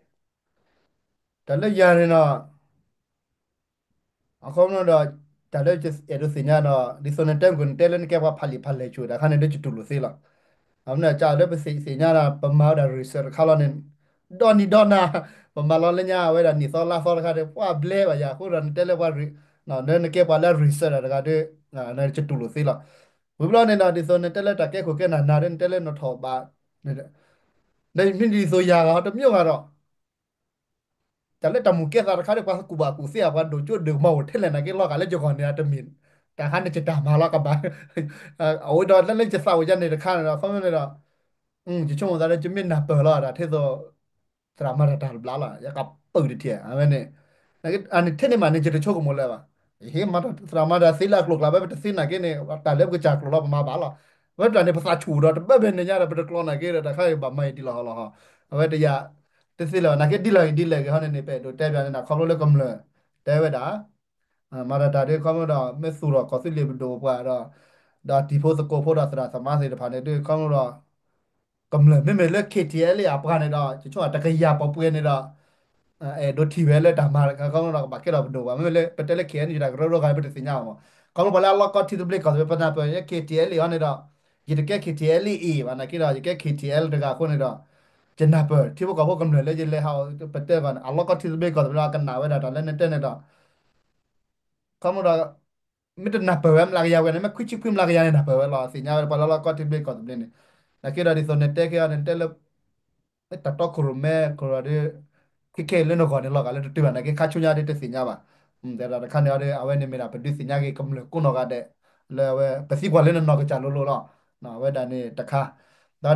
တၢ်လၢယၤန့ၣ်နီၤ, အခီပညီဒီး တၢ်လၢယအဲၣ်ဒိးသ့ၣ်ညါဒီး ဒ်သိးနတဲမုၢ်ကနတဲလၢနကဲပှၤဖးလံာ်ဖးလဲၢ်ဆိး တၢ်ခါန့ၣ်ဒ်ယတူၢ်လိာ်သ့လီၤ. အမ့ၢ်ကၢ်လၢပသ့ၣ်ညါဒီး ပမၤဝဲဒၣ် research တခါလီၤန့ၣ် ဒီနံၤဒီနၤ ပမၤလီၤလၢညါအဝဲဒၣ်နံၣ်သီလါသီတခါဒီး ပှၤဘျဲဘၣ်ယၤအဃိဒီး နတဲလၢပှၤ နကဲပှၤလၢ research တၢ်တဂၤဒီး ယတူၢ်လိာ်သ့လီၤ. ဝံၤဘျီန့ၣ်ဒီး ဒ်သိးနတဲလၢတၢ်ကဲခိၣ်ကဲနၢ်နၤဒီး နတဲလၢနထီၣ်ဘး မ့ၢ်ဒ်သိးယၤဂၤတမံၤဂၤဒီး တၢ်လၢတၢ်မုၢ်ကဲသးတခါဒီး ပှၤကူၣ်ဘၣ်ကူၣ်သ့အပှၤဒိၣ်ကၠိဒိၣ်ကမီၤအိၣ်ထဲလဲၣ်နာ်က့လီၤဂာ်လၢယဂီၢ်န့ၣ် တမ့ၢ် တၢ်ခါန့ၣ်ယတၢ်မၤလီၤကဘၣ် အဝဲဒီးလၢယသးအိၣ်ယၤန့ၣ်တခါန့ၣ်ဒီး ခီဖျိန့ၣ်ဒီး ယဆိကမိၣ်သးလၢယမ့ၢ်နၢ်ပၢၢ်လီၤ တၢ်ထဲသိး သရၣ်မၤတၢ်တၢ်တဘျီလီၤ ယကပၢၢ်တထံၣ် အဝဲန့ၣ် အန့ၣ်ထဲန့ၣ်မးန့ၣ် ယတဆိကမိၣ်လၢၤဘၣ် ယဟ့ၣ်မၤတၢ်သရၣ်မၤတၢ်သ့လၢအကျိၤကျဲဘၣ် ပတသ့နာ်က့န့ၣ် တၢ်လၢပကစၢ်ကျိၤလီၤပမၤဘၣ်လီၤ အဝဲတၢ်န့ၣ် ပသးဆူၣ်ဒီးတဘၣ်ဘၣ်န့ၣ်ညါဒီး ပတကျိၤနာ်က့ဒီး တၢ်ခါအံၤဘၣ်မၤအံၤဒ်လီၤဟီလီၤဟီ အဝဲတယၤ တသ့လၢၤဘၣ် နာ်က့ဒ်လဲၣ်ဂ့ၤဒ်လဲၣ်ဂ့ၤဟီန့ၣ်န့ၣ် ပအဲၣ်ဒိးတဲပျးန့ၣ် ခီဖျိလၢကမျၢၢ် တဲဝဲဒၣ် မၤတၢ်တၢ်ဒ်ခီဖျိဒီး မ့ၢ်သူၣ်ထီၣ်ကီၢ်သူလ့ၤပဒိၣ်ပှၤဒီး ဒီးတံၤဖိသကိးဖိဒီးသရၣ်သမါသ့ၣ်တဖၣ်န့ၣ်ဒ်ခီဖျိဒီး ကမျၢၢ်မ့မ့ၢ်လၢ KTLA အပှၤန့ၣ်ဒီး ယဆိကမိၣ်တကယၤပှဲၤပှဲၤန့ၣ်ဒီး အဲၣ်ဒိးထံၣ်ဝဲလၢတၢ်မၤတခါခီဖျိဒီးကဘၣ်ကဲထီၣ်ပဒိၣ်ဘၣ် မ့မ့ၢ်လၢပတဲလၢ KNU တၢ်ကရၢကရိဂၤပတသ့ၣ်ညါဘၣ်မး ခီဖျိပှၤလၢအလီၢ်ကီထံသဘျ့ကီၢ်သဘျ့ပနၢ်ပၢၢ်လၢ KTLA အီၤန့ၣ်ဒီး ယတကဲ KTLA အံၤဘၣ်နာ်က့ဒီး ယကဲ KTLA တဂၤအဃိန့ၣ်ဒီး ယနၢ်ပၢၢ် ထံဖိကီၢ်ဖိကမျၢၢ်လၢယလဲၤဟးပတဲဂီၢ်န့ၣ် အလီၢ်ကီထံသဘျ့ကီၢ်သဘျ့အကနၣ်ဝဲဒၣ်တၢ်လၢနတဲန့ၣ်ဒီး ခီဖျိဒီး မ့ၢ်တနၢ်ပၢၢ်ဝဲမျးကယၤဝဲန့ၣ် မ့ၢ်ခွံဆံခွံမျးကယၤန့ၣ် နၢ်ပၢၢ်ဝဲလီၤ သ့ၣ်ညါဝဲပှၤလၢလီၢ်ကီထံသဘျ့ကီၢ်သဘျ့န့ၣ် နာ်က့ဒီးဒ်သိးနတဲက့ၤအီၤန့ၣ် နတဲလၢ တၢ်တီခိၣ်ရိၣ်မဲခိၣ်ရိၣ်ဒီး ခဲခဲလၢနဂီၢ်န့ၣ်လီၤဂာ်လၢတတုၤဘၣ်နာ်က့ခါဆူညါဒ်တသ့ၣ်ညါဘၣ် တၢ်တခါန့ၣ်အီၤဒီး အဝဲန့ၣ်မ့ၢ်ဒၣ်ပဒုးသ့ၣ်ညါက့ၤကမျၢၢ်ကိးနီၢ်ဂၤဒဲး လၢအဝဲ ပသံကွၢ်လၢနနီၢ်ကစၢ်လိၤလိၤလီၤ အဝဲဒၣ်န့ၣ်တခါ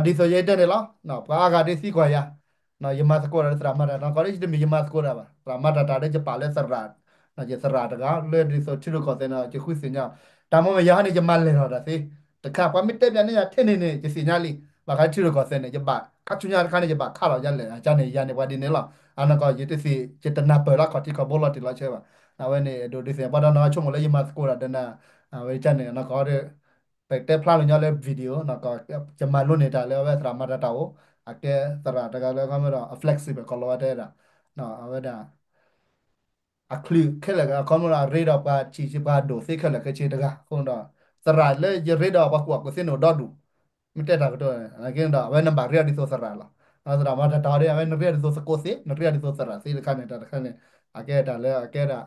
ဒီးဒ်သိးယတဲန့ၣ်လီၤ ပှၤအါဂၤဒ်သံကွၢ်ယၤ ယမၤသကိးတၢ်လၢသရၣ်မၤတၢ်တၢ်ကီဒီး ယတမ့ၢ်ယမၤသကိးတၢ်ဘၣ် သရၣ်မၤတၢ်တၢ်ဒီးယပာ်လၢသရၣ် ယသရၣ်တဂၤ လၢဒ်သိးထံရူၢ်ကီၢ်သဲးန့ၣ် ယဃုသ့ၣ်ညါ တၢ်မ့ၢ်မ့ၢ်ယၤဟီန့ၣ် ယမၤလဲၢ်ထီၣ်တၢ်သ့ တခါ ပှၤမ့ၢ်တဲပျးန့ၢ်ယၤထဲန့ၣ်န့ၣ် ယသ့ၣ်ညါလံ ဘၣ်ဃးထံရူၢ်ကီၢ်သဲးန့ၣ် ယဘၣ်ခါဆူညါတခါန့ၣ် ယဘၣ်ခးလီၤယၤလဲၣ် အကါန့ၣ် ယၤန့ၣ်ပှၤဒ်န့ၣ်လီၤ အနီၢ်ကီၢ် ယတသ့ၣ် ယတနၢ်ပၢၢ်လၢခီၣ်ထံးခီၣ်ဘိလီၤတံၢ်လီၤဆဲးဘၣ် အဝဲန့ၣ် ဒိးဒုးသ့ၣ်ညါ ပှၤတနီၤဆိကမိၣ်လၢယမၤသကိးတၢ်ဒီးနၤ အဝဲကါန့ၣ် အနီၢ်ကီၢ်ဒီး ပတဲဖျါလၢညီလၢ video နီၢ်ကီၢ် ယမၤလိန့ၢ်တၢ်လၢအဝဲသရၣ်မၤတၢ်တၢ်အိၣ် အကဲသရၣ်တဂၤလၢခီမ့ၢ်ဒီး အ flexible ကီၢ်လီၤဝဲတဲဒၣ် အဝဲဒၣ် အချုးခဲလၢာ်အကီမ့ၢ်ဒီး အရ့ဒီးပှၤဆံးဆံးပှၤဒိၣ်သ့ခဲလၢာ်ခဲဆ့တဂၤအဃိဒီး သရၣ်လၢယရ့ဒီးပှၤကူၣ်ဘၣ်ကူၣ်သ့န့ၣ်အိၣ်ဒီဒူၣ် မ့ၢ်တဲတၢ်ကတိၤန့ၣ် ဒီးအဝဲနဘၣ်ရ့ဒီးဒ်သိးသရၣ်လီၤ သရၣ်မၤတၢ်တၢ်ဒီး အဝဲနရ့ဒီးဒ်သိးသကိးသ့ နရ့ဒီးဒ်သိးသရၣ်သ့တခါန့ၣ် တၢ်တခါန့ၣ် အကဲတၢ်လၢအကဲဒၣ်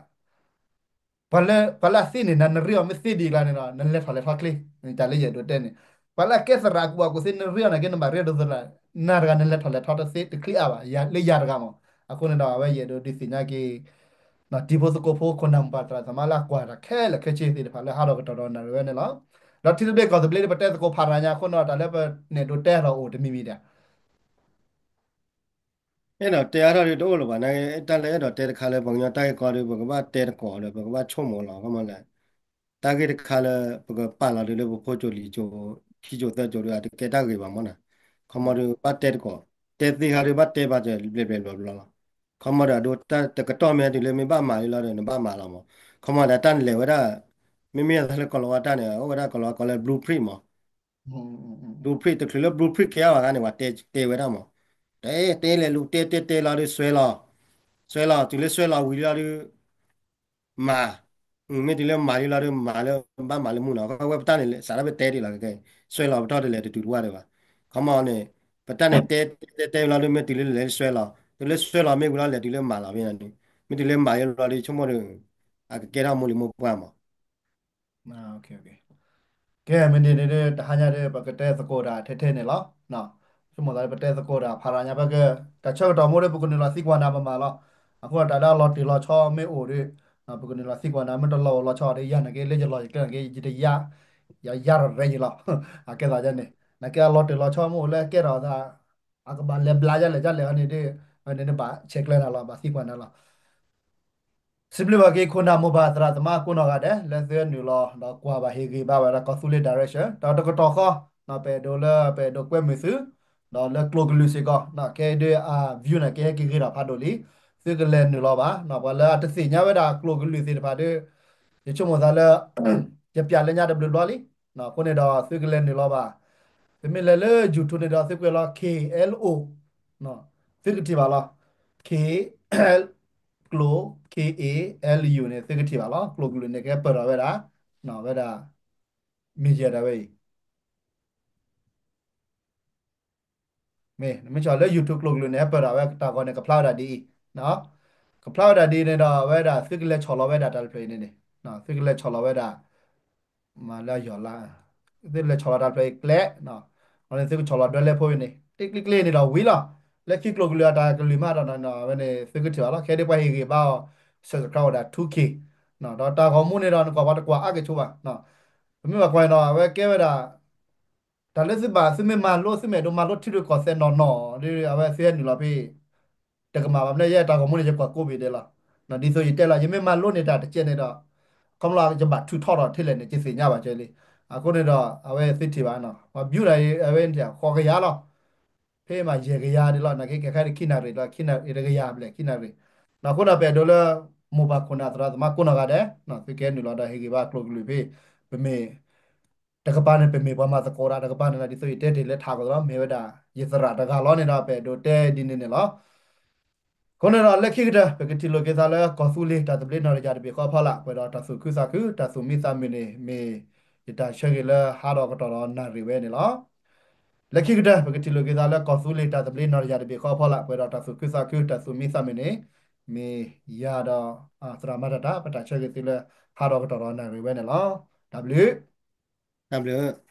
ပှၤလၢ ပှၤလၢအသ့န့ၣ် နနရ့အီၤမ့ၢ်သ့ဒ်အကျါန့ၣ်ဒီး နလဲၤထီၣ်လဲၤထီကျ့ တၢ်လၢယအဲၣ်ဒိးတဲန့ၣ် ပှၤလၢအကဲသရၣ်ကူၣ်ဘၣ်ကူၣ်သ့ နရ့အီၤနာ်က့ နဘၣ်ရ့ဒီးသရၣ် နၤတဂၤနလဲၤထီၣ်လဲၤထီတသ့တချ့အါဘၣ် လၢယၤတဂၤမး အဃိန့ၣ်ဒီး အဝဲယအဲၣ်ဒိးဒုးသ့ၣ်ညါက့ၤ တံၤဖိသကိးဖိခိၣ်နၢ်မုၣ်ပှၢ်သရၣ်သမါလၢအကွၢ်တၢ်ခဲလၢာ်ခဲဆ့သ့ၣ်တဖၣ် လၢဟးထီၣ်ကတီၢ်ဒီးနၣ်ရံၣ်ဝဲန့ၣ်လီၤ. ဒီးထံသဘျ့ကီၢ်သဘျ့ ပတဲသကိးဖးရၤညါအဃိန့ၣ်ဒီး တၢ်လၢပနဲၣ်ဒိးတဲအါထီၣ်အိၣ်တမံၤမံၤဒၣ် အဲၣ်ဒိးတဲအါထီၣ်ဒ်တအိၣ်လၢၤဘၣ် တၢ်လၢအဲၣ်ဒိးတဲတခါလၢပှၤကညီတၢ်ဂ့ၢ်ကီဒီး ပကဘၣ်တဲသကိးဒီး ပကဘၣ်ဆိကမိၣ်လီၤ ခီမ့ၢ်လဲၣ် တၢ်ဂ့ၢ်တခါလၢ ပကပာ်လီၤဒ်လၢပဖိစိၤလံၤစိၤ ခံစိၤသၢစိၤဒီး အတကဲတၢ်ဂ့ၢ်ဘၣ်မ့ၢ်နီၤ ခီမီဒီးဘၣ်တဲတကိး, တဲသ့ဟါဒီးဘၣ်တဲဘၣ်တဘျဲးဘျဲးဘျီဘျီလီၤ. ခီမီဒီးအဒိတၢ်တကတီၢ်မ့ၢ်တုၤလၢမ့ၢ်ဘၣ်မၤလံလီၤဒီး နဘၣ်မၤလီၤမး. ခီမီဒီးတၢ်နလဲၤဝဲဒၣ် မ့မ့ၢ်အသးလၢကီၤလၤဝါတၢ်န့ၣ် အိၣ်ဝဲဒၣ်ကီၤလၤဝါကိးလၢ blueprint မး. blueprint တချုးလၢ blueprint ကဲအီၤဘၣ်ခါန့ၣ် ပှၤတဲတဲဝဲဒၣ်မး. တဲတဲလဲၤလူၤတဲတဲတဲလီၤဒီးစွဲလီၤ, စွဲလီၤ တုၤလၢစွဲလီၤဝံၤလီၤဒီး မၤ, မ့ၢ်တုၤလၢမၤလံလီၤဒီး မၤလၢဘၣ်မၤလၢမုၢ်နီၤ အဝဲပတၢ်န့ၣ် စးထီၣ်ဖဲတဲဒံးလီၤ ကဲ စွဲလီၤပတီၢ်တလဲၤတတုၤတဝၢ်ဒံးဘၣ်. ခီမီန့ၣ် ပတၢ်န့ၣ်တဲတဲတဲလီၤဒီး မ့ၢ်တုၤလၢလဲၤစွဲလီၤ တုၤလၢစွဲလီၤမ့ၢ်ဝံၤလီၤ လဲၤတုၤလၢမၤလီၤဖဲန့ၣ်, မ့ၢ်တုၤလၢမၤလံလီၤဒီး ဆိကမိၣ်ဒီး အကကဲထီၣ်မိၢ်လံၤမိၢ်ပှၢ်မး. ကဲ မ့ၢ်ဒ်န့ၣ်ဒီး တဟါညါဒီး ပကတဲသကိးတၢ်ထဲထဲန့ၣ်လီၤ. ဆိကမိၣ်သးလၢပတဲသကိးတၢ်ဖးရၤညါ ပက တၢ်ဆၢကတီၢ်မ့ၢ်ဒီး ပကနုာ်လီၤသံကွၢ်နၤပမၤလီၤ. အဃိဒီးတၢ်လၢအလီၤတံၢ်လီၤဆီမ့ၢ်အိၣ်ဒီး ပကနုာ်လီၤသံကွၢ်နၤ မ့ၢ်တလီၤအိၣ်လီၤဆီဒီး ယၤနာ်က့လၢယလီၤယကျဲနာ်က့ ယတယါ ယယါရၤရၤယံၤလီၤ. အကဲသးဒ်န့ၣ် နာ်က့အလီၤတံၢ်လီၤဆီမ့ၢ်အိၣ်လၢကဲထီၣ်သး အကဘၣ်လဲၤဘျါဒ်လဲၣ်ဒ်လဲၣ်န့ၣ်ဒီး န့ၣ်ဘၣ်ဆဲးကျၢနၤလီၤ ဘၣ်သံကွၢ်နၤလီၤ. စံးဘျုးဘၣ်က့ၤခိၣ်နၢ်မိၢ်ပၢ်သရၣ်သမါကိးနီၢ်ဂၤဒဲး လၢသုနုာ်လီၤ ဒီးကွၢ်ဘၣ်ဟ့ၣ်ဂ့ၤဘၣ်ဝဲဒၣ်ကီၢ်သူလ့ၤ direction ဒီးတကတီၢ်ဃီ ပအဲၣ်ဒိးလၢ ပအဲၣ်ဒိးကွဲမုာ်သု ဒီးလၢကျိာ်ကလုာ်စ့ၢ်ကီး ခဲအံၤဒ်အ view န့ၣ် ကဟဲက့ၤဂ့ၤထီၣ်ဖးဒိၣ်လံ, သုကလဲၤနုာ်လီၤဘၣ်. ပှၤလၢအတသ့ၣ်ညါဝဲဒၣ်ကျိာ်ကလုာ်သ့ၣ်တဖၣ်ဒီး ယဆိကမိၣ်သးလၢ ယပျးလၢညါတဘျုးဘျီလံ. အဃိန့ၣ်ဒီးသုကလဲၤနုာ်လီၤဘၣ်. ပမ့ၢ်လဲၤလၢ YouTube န့ၣ်ဒီး သုကွဲးလီၤ K L O သုကထံၣ်ဘၣ်လီၤ. K L ကျိာ် K A L U န့ၣ် သုကထံၣ်ဘၣ်လီၤ. ကျိာ်ကလုာ်န့ၣ် ကဟဲပၢၢ်ထီၣ်ဝဲဒၣ် ဝဲဒၣ် မ့ၢ်ယဲဒၣ်ဝဲအံၤ မ့ၢ်နမ့ၢ်ဆီၣ်လၢ YouTube ကျိာ်ကလုာ်န့ၣ် ဟဲပၢၢ်ထီၣ်ဝဲတၢ်ဂီၤန့ၣ် ကဖျါဝဲဒၣ်ဒ်အံၤ, ကဖျါဝဲဒၣ်ဒ်အံၤန့ၣ်ဒီး အဝဲဒၣ်သုကလဲၤဆီၣ်လီၤဝဲဒၣ်တၢ်တဖျၢၣ်အံၤန့ၣ်န့ၣ် သုကလဲၤဆီၣ်လီၤဝဲဒၣ် မၤလၢအယီၢ်လၢ သုလဲၤဆီၣ်လီၤတၢ်တဖျၢၣ်အံၤကျဲ အဃိန့ၣ်သုကဆီၣ်လီၤဒွဲလဲၣ်ဖိအံၤန့ၣ် တကျ့ကျ့န့ၣ်ဒီးဝံၤလီၤ. လၢခံကျိာ်ကလုာ်အတၢ်ကလုၢ်မးဒီး အဝဲန့ၣ်သုကထံၣ်ဘၣ်လီၤ. ခဲဒ်ပှၤဟ့ၣ်ဂ့ၤဘၣ်အီၤ subscribe ဝဲဒၣ် two K ဒီးတၢ်ဂီၤမူန့ၣ်ဒီး နကွၢ်ပှၤတကွၢ်အါက့ၤဆိဘၣ်. ပမ့ၢ်ဘၣ်ကွၢ်န့ၣ်ဒီး အဝဲကဲဝဲဒၣ် တၢ်လၢသုဘၣ် သုမ့ၢ်မၤလိ သုမ့ၢ်အဲၣ်ဒိးမၤလိထံရူၢ်ကီၢ်သဲးနီၢ်နီၢ်ဒီး အဝဲသုဟဲနုာ်လီၤဖဲ တကမၣ်ဘၣ်မနုၤ ယဲတၢ်ဂီၤမူန့ၣ် ယကွၢ်ကိးဘ့ၣ်ဒဲးလီၤ. ဒ်သိးယတဲလီၤ ယမ့ၢ်မၤလိန့ၢ်တၢ်တကဲန့ၣ်ဒီး ခီဖျိယဘၣ်ထုးထီၣ်ထီၣ်ထဲလဲၣ်န့ၣ် ယသ့ၣ်ညါဘၣ်ကၢလံ. အဃိန့ၣ်ဒီး အဝဲသ့ၣ်ထံၣ်ဘၣ် ပှၤ view န့ၣ် အဝဲန့ၣ် ဃိးကယၤလီၤ. ဖဲမးယဲၢ်ကယၤဒ်လီၤ နာ်က့ကဲခါဒ်ခံနၣ်ရံၣ်လီၤ ခံနၣ်ရံၣ်တကယၤဘျဲၣ် ခံနၣ်ရံၣ်. အဃိဒီးပအဲၣ်ဒိးလၢ မိၢ်ပၢ်ခိၣ်နၢ်သရၣ်သမါကိးနီၢ်ဂၤဒဲး သုကဟဲနုာ်လီၤဒီးဟ့ၣ်ဂ့ၤဘၣ်ကျိာ်ကလုာ်ဖဲ ပမ့ၢ် တကပၤန့ၣ် ပမ့ၢ်ပှၤမၤသကိးတၢ် တကပၤန့ၣ်ဒီး ဒ်သိးယတဲတ့ၢ်လၢထးကီၢ်သးလီၤ မ့ၢ်ဝဲဒၣ် ယသရၣ်တဂၤလီၤန့ၣ်ဒီး ပအဲၣ်ဒိးတဲဒ်န့ၣ်န့ၣ်လီၤ. အဃိန့ၣ်ဒီးလၢခံကတၢၢ် ပကထံၣ်လိာ်က့ၤသးလၢကီၢ်သူလ့ၤတၢ်သဘျ့နီၣ်တယၢ်တဘ့ၣ်ဃီအဖီလာ် ပှဲၤဒီးတၢ်သူၣ်ခုသးခု တၢ်သူၣ်မံသးမုာ်န့ၣ် မ့ၢ်ယတၢ်ဆၢဂ့ၤလၢဟါဒီးကတီၢ်ဒီးနၣ်ရံၣ်ဝဲန့ၣ်လီၤ. လၢခံကတၢၢ် ပကထံၣ်လိာ်က့ၤသးလၢကီၢ်သူလ့ၤတၢ်သဘျ့နီၣ်တယၢ်တဘ့ၣ်ဃီအဖီလာ် ပှဲၤဒီးတၢ်သူၣ်ခုသးခု တၢ်သူၣ်မံသးမုာ်န့ၣ် မ့ၢ်ယၤဒီး သရၣ်မၤတၢ်တၢ် ပတၢ်ဆၢဂ့ၤသုလၢဟါဒီးကတီၢ်ဒီးနၣ်ရံၣ်ဝဲန့ၣ်လီၤ. တၢ်ဘျုး တၢ်ဘျုး